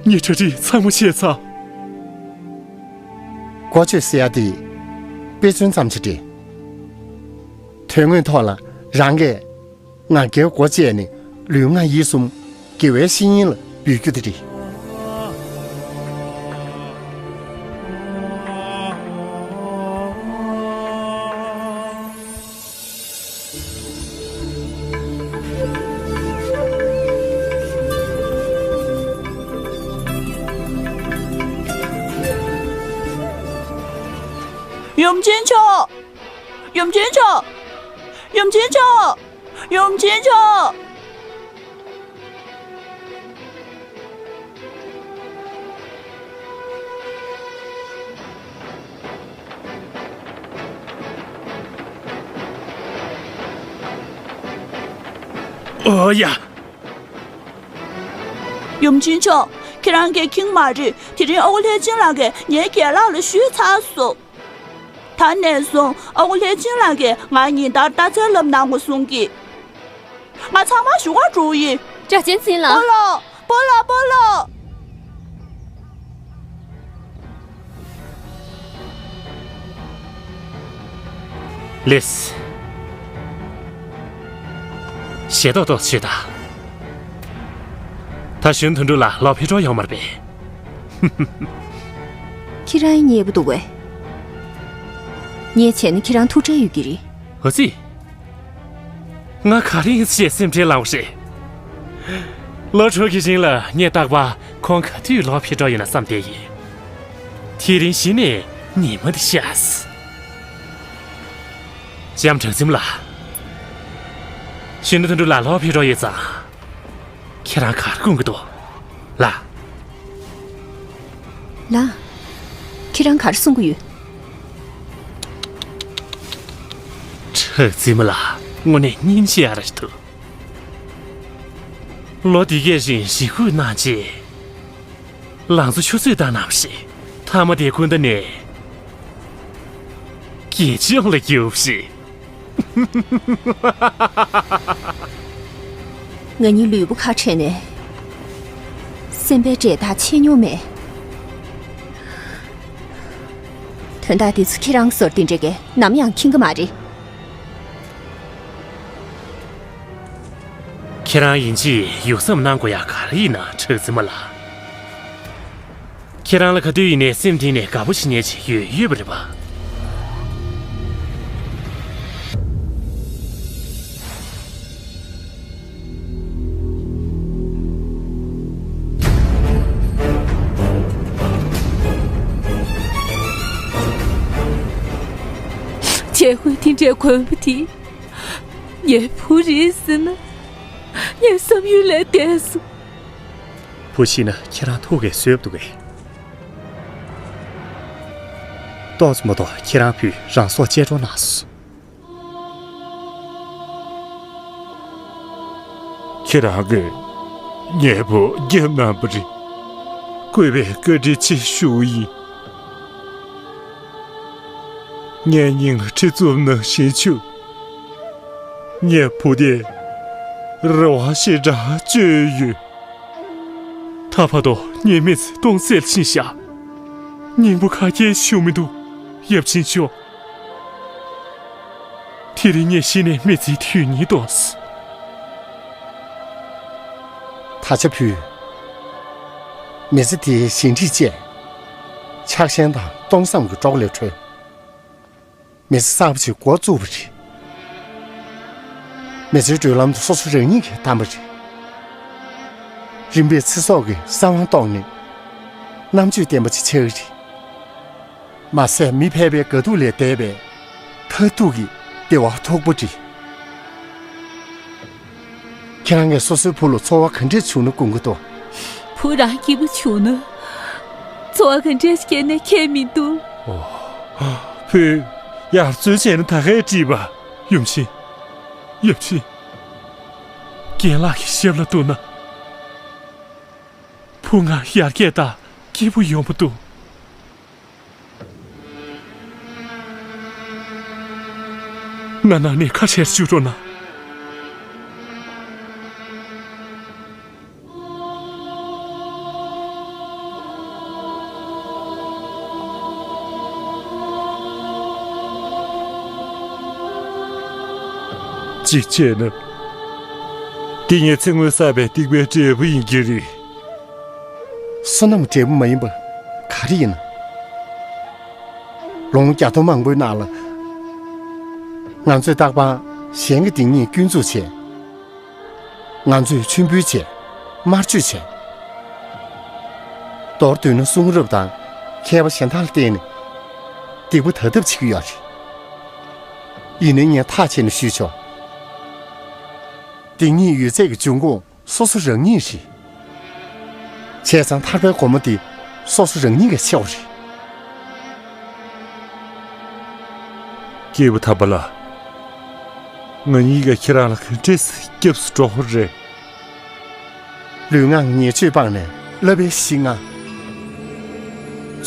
ངས་གྲ་སྒྲིག་ཚང་མ་བྱས་ཚར། མགོ་གཅོད་ཟེར་ཡ་དེ། དཔེ་མཚོན་ཙམ་ཞིག་རེད། དོན་དངོས་ཐོག་ལ་རང་གིས། ང་རྒྱལ་མགོ་བཅད་ནས་ལུས་ངག་ཡིད་གསུམ་དགེ་བའི་བཤེས་གཉེན་ལ་འབུལ་རྒྱུ་དེ་རེད། ཡུམ་ཆེན་མཆོག་ཡུམ་ཆེན་མཆོག་ཡུམ་ཆེན་མཆོག་ཡུམ་ཆེན་མཆོག་ཨོ་ཡ། ཡུམ་ཆེན་མཆོག་ཁྱེད་རང་གིས་མཁྱེན་མ་རེད། དེ་རིང་ཨ་ཁུ་ལྷས་བྱིན་ལགས་ཀྱིས་ངའི་རྒན་ལགས་ལ་ཞུས་ཚར་སོང་། ད་ནས་བཟུང་ཨ་ཁུ་ལྷས་བྱིན་ལགས་ཀྱིས་ང་ཉིན་ལྟར་རྟགས་མཚན་བསླབ་གནང་དགོས་གསུང་གི། ང་ཚང་མ་གཞུང་བར་འགྲོ་ཡིན། སྒྲ་གཅན་འཛིན་ལགས། སྤོ་ལོ། སྤོ་ལོ། སྤོ་ལོ། ལེས། ཞེ་ཏོག་ཏོག་བྱེད་དང་། ད་གཞོན་དོན་གྲུབ་ལགས་ལོག་ཕེབས་འགྲོ་ཡོང་མ་རེད་པས། ཁྱེད་རང་མཉེས་པོ་འདུག་པས། ངས་བྱས་ན་ཁྱེད་རང་ཐུགས་ཁྲལ་ཡོད་ཀྱི་རེད། འོ་ཙི། ང་ག་རེ་ཡིན་ཞེས་སེམས་ཁྲལ་ལངས་པ་རེད། ལོ་དྲུག་གི་རིང་ལ་ངས་རྟག་པར་ཁོང་ག་དུས་ལོག་ཕེབས་འགྲོ་ཡོད་ན་བསམ་བསྡད་ཡིན། དེ་རིང་གཞི་ནས་ཉི་མ་འདི་ཤར། ལྕམ་གྲགས་འཛིན་ལགས། གཞོན་ནུ་དོན་གྲུབ་ལགས་ལོག་ཕེབས་འགྲོ་ཡོད་ཙང་། ཁྱེད་རང་ག་རེ་དགོངས་ཀྱི་འདུག་ལགས། ལགས། ཁྱེད་རང་ག་རེ་གསུང་གི་ཡོད། གྲགས་འཛིན་མ་ལགས་དངོས་གནས་སྙིང་རྗེ་ཨ་ར་ཞིག་འདུག་ལོ་འདི་གའི་རིང་རེ་སྒུག་གནང་རྗེས། ལང་ཚོ་ཆུ་ཚོད་བཏང་གནང་བ་རེད། མཐའ་མ་དེ་ཀུན་ད་ནས་དགེ་སྦྱོང་ལ་གྱུར་པ་རེད། ང་གཉིས་ལུས་པོ་ཁ་བྲལ་ནས་སེམས་པའི་འབྲེལ་ཐག་ཆད་མྱོང་མེད། དོན་དག་འདི་ཚོ་ཁྱེད་རང་ཚོར་འདི་འདྲ་གས་ནམ་ཡང་མཁྱེན་གི་མ་རེད། ཁྱེད་རང་ཡིན་གཅིག་ཡུགས་བསམ་གནང་དགོས་ཡག་ག་རེ་ཡིན་ན་གྲགས་འཛིན་མ་ལགས། ཁྱེད་རང་ལ་ག་དུས་ཡིན་ནའི་སེམས་གཏིང་ནས་དགའ་པོ་བྱེད་མཁན་ཅིག་ཡོད་ཡོད་པ་རེད་པ། བྱས་ཧུའེ་དེ་འདྲའི་གོན་པ་དེ་ངའི་བུ་རེད་ཟེར་ན། ངའི་བསམ་ཡུལ་ལས་འདས་སོང་། བུ་ཤི་ན་ཁྱེད་རང་ཐུགས་ཀྱིས་བཟོད་འདུག་གས། ཏོག་ཙམ་མ་གཏོགས་ཁྱེད་རང་བུས་རང་སྲོག་བཅད་འགྲོ་གནང་སོང་། ཁྱེད་རང་གིས་ངའི་བུ་བརྒྱབ་གནང་བ་རེད། གུས་པས་བཀའ་དྲིན་ཆེ་ཞུ་ཡིན། ངའི་སྙིང་ལ་གྲི་བཙུམ་ནང་བཞིན་བཅུག། ངའི་བུ་དེས་རེ་བ་ཞེ་དྲག་བཅོལ་ཡོད། ད་བར་དུ་ངའི་མི་ཚེ་སྟོང་ཟད་ཕྱིན་བཞག། སྙིང་པོ་ག་གེ་ཞུ་མི་འདུག། ཡབ་ཆེན་མཆོག། དེ་རིང་ངས་གཞི་ནས་མི་ཚེའི་དུས་ཉིད་རྟོགས་སོང་། ད་ཆ་བུ། མི་ཚེ་འདིའི་ཞི་འགྲིག་བཅས། ཆགས་ཞེན་དང་སྟོང་བསམ་གྱི་སྲོག་ལས་གྲོལ། མི་ཚེ་གསར་པ་ཞིག་འགོ་བཙུགས་པ་རེད། མི་ཚེའི་བགྲོད་ལམ་དུ་སོ་སོ་རང་ཉིད་ཀྱིས་བདམས་པ་རེད། རིམ་པས་ཚེ་སྲོག་གི་གསང་བ་བཏོགས་ནས། རྣམ་དཔྱོད་ལྡན་པ་ཅིག་ཆགས་ཀྱི་རེད། མ་ཟད་མི་ཕལ་པའི་དགའ་སྡུག་ལས་འདས་པའི་མཐར་ཐུག་གི་བདེ་བ་ཐོབ་པ་རེད། ཁྱེད་རང་གིས་སོ་སོའི་བུ་ལ་ཚོར་བ་ག་འདྲས་བྱུང་ན་དགོངས་ཀྱི་འདུག། བུ་རང་སྐྱིད་པོ་བྱུང་ན། ཚོར་བ་ག་འདྲས་སྐྱེས་ནས་ཁྱད་མི་འདུག། ཨོ། བུས་ཡར་བརྩོན་བྱས་ན་ད་གས་བྲིས་པ། ཡུམ་ཆེན། ཡབ་ཆེན། རྒན་ལགས་ཀྱི་ཞབས་ལ་གཏུགས་ན། བུ་ང་ཡར་རྒྱས་དང་སྐྱིད་པོ་ཡོང་བ་འདུག། ང་ནང་ནས་ཁ་བྲལ་བཅུག་རོགས་གནང་། གཅིག་བྱས་ན། འདི་ངས་ཚེ་སྔོན་བསགས་པའི་སྡིག་པའི་འབྲས་བུ་ཡིན་གྱི་རེད། བསོད་ནམས་འབྲས་བུ་མ་ཡིན་པ་ག་རེ་ཡིན་ན། ལོ་ངོ་བརྒྱ་སྟོང་མང་པོའི་ནང་ལ། ང་ཚོས་རྟག་པར་གཞན་གྱི་སྡིག་ཉེས་སྐྱོན་འཛུགས་བྱས། ང་ཚོས་མཆོད་འབུལ་བྱས། དམར་མཆོད་བྱས། མདོར་བསྡུས་ན་གསུང་རབ་དང་མཁས་པ་གཞན་དག་ལ་བརྟེན་ནས་སྡིག་པ་དག་ཐབས་བྱེད་ཀྱི་ཡོད་རེད། ཡིན་ནའི་ངས་ཐག་བཅད་ནས་ཞུས་ཆོག། སྡིག་ཉེས་ཡོད་ཚད་ཀྱི་འབྱུང་ཁུངས་སོ་སོ་རང་ཉིད་རེད། བྱས་ཙང་ཐར་པའི་སྒོ་མོ་དེ་སོ་སོ་རང་ཉིད་ཀྱིས་ཕྱེ་བ་རེད། སྐྱེས་བུ་དམ་པ་ལགས། ང་གཉིས་ཀྱིས་ཁྱེད་རང་ལ་ག་འདྲས་སྐྱབས་སུ་འགྲོ་དགོས་རེད། ལུས་ངག་ཉེས་སྤྱོད་སྤངས་ནས་བསླབ་པའི་གཞི་ལྔ་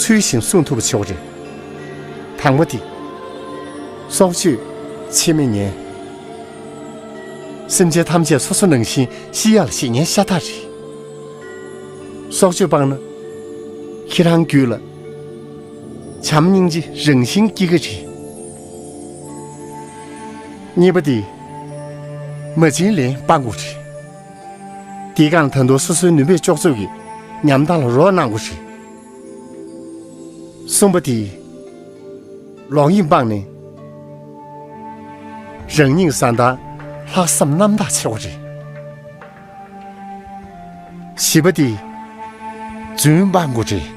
ཚུལ་བཞིན་སྲུང་ཐུབ་པ་བྱེད་དགོས་རེད། དང་པོ་དེ། སྲོག་གཅོད་ཆེད་མེད་ཉེས། སེམས་ཅན་ཐམས་ཅད་སོ་སོ་ནང་བཞིན་ཤི་ཡ་ལ་བྱེད་ཉེན་ཤ་སྟག་རེད། སྲོག་གཅོད་སྤངས་ན། ཁྱེད་རང་རྒྱུད་ལ་བྱམས་སྙིང་རྗེ་རང་བཞིན་སྐྱེ་གི་རེད། གཉིས་པ་དེ། མ་བྱིན་ལེན་སྤང་དགོས་རེད། དེའི་སྒང་ལ་ད་དུང་སོ་སོའི་ནུས་པས་ལྕོགས་ཚོད་ཀྱིས་ཉམ་ཐག་ལ་རོགས་གནང་དགོས་རེད། གསུམ་པ་དེ། ལོག་གཡེམ་སྤངས་ནས། རང་ཉིད་བཟའ་ཟླར་ལྷག་བསམ་རྣམ་དག་བྱེད་དགོས་རེད། བཞི་པ་དེ། རྫུན་སྤང་དགོས་རེད།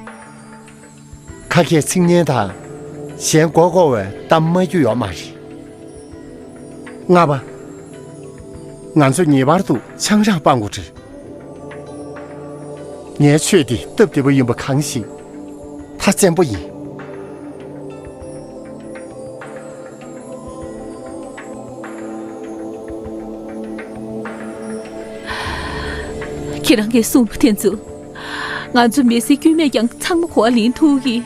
ཁ་སྐད་ཚིག་སྙན་དང་། གཞན་མགོ་སྐོར་བའི་གཏམ་སྨྲ་རྒྱུ་ཡོད་མ་རེད། ལྔ་པ། ང་ཚོས་ངེས་པར་དུ་ཆང་རག་སྤང་དགོས་རེད། ངའི་ཆོས་འདི་སྟབས་བདེ་པོ་ཡིན་པ་གང་ཞིག་ཐག་བཙན་པོ་ཡིན། ཁྱེད་རང་གིས་གསུངས་པ་དེ་ཚོ། ང་ཚོ་མི་ཚེ་སྐྱོན་མེད་ཀྱང་ཚང་མ་གོ་བ་ལེན་ཐུབ་ཀྱི།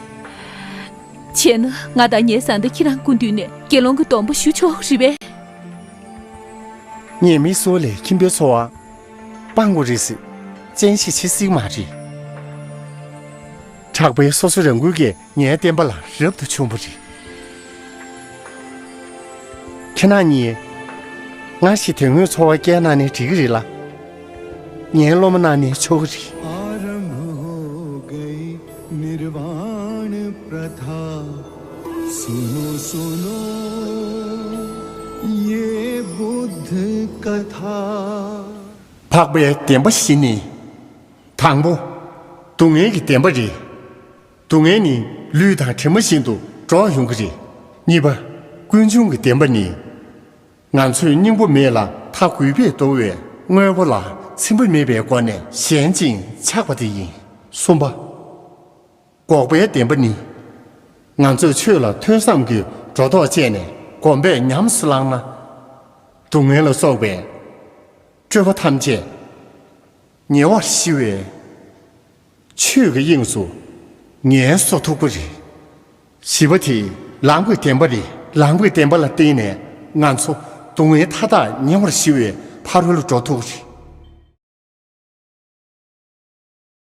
བྱས་ན་ང་དང་ངའི་བཟའ་ཟླ་ཁྱེད་རང་སྐུ་མདུན་ནས་དགེ་སློང་གི་སྡོམ་པ་ཞུ་ཆོག་རེད་པས། ངས་མི་གསོད་ལས་ཁྱིམ་པའི་འཚོ་བ་སྤང་དགོས་རེད་ཟེར་བཙན་ཤེད་བྱེད་སྲིད་མ་རེད། དྲག་པོའི་སོ་སོ་རང་འགུལ་གྱིས་ངའི་བསྟན་པ་ལ་རབ་ཏུ་བྱུང་བ་རེད། ཁྱེད་རང་གཉིས་སྔར་བཞིན་དོན་དངོས་འཚོ་བ་སྐྱེལ་གནང་ནས་འགྲིག་གི་རེད་ལ། ངའི་སློབ་མ་གནང་ནས་ཆོག་གི་རེད། कथा सुनो सुनो ये बुद्ध कथा। འཕགས་པའི་བདེན་པ་བཞི་ནི། དང་པོ། སྡུག་བསྔལ་གྱི་བདེན་པ་རེད། སྡུག་བསྔལ་ནི་ལུས་དང་གྲིབ་མ་བཞིན་དུ་འགྲོགས་ཡོང་གི་རེད། གཉིས་པ། ཀུན་འབྱུང་གི་བདེན་པ་ནི། ང་ཚོས་སྙིང་པོ་མེད་ལ་མཐའ་རྒུད་པས་བསྡུ་བའི་དངོས་པོ་ལ་ཚིམ་པ་མེད་པའི་སྒོ་ནས་ཞེན་ཅིང་ཆགས་པ་དེ་ཡིན། གསུམ་པ། འགོག་པའི་བདེན་པ་ནི། ང་ཚོས་ཆོས་ལ་ཐོས་བསམ་གྱིས་སྒྲོ་འདོགས་བཅད་ནས་སྒོམ་པས་ཉམས་སུ་བླངས་ན། སྡུག་བསྔལ་ལ་སོགས་པའི་སྤྲོས་པ་ཐམས་ཅད་ཉེ་བར་ཞི་བའི་ཆོས་ཀྱི་དབྱིངས་སུ་ངལ་གསོ་ཐུབ་ཀྱི་རེད། བཞི་པ་དེ་ལམ་གྱི་བདེན་པ་རེད། ལམ་གྱི་བདེན་པ་ལ་བརྟེན་ནས་ང་ཚོ་སྡུག་བསྔལ་མཐའ་དག་ཉེ་བར་ཞི་བའི་ཕ་རོལ་འགྲོ་ཐུབ་ཀྱི་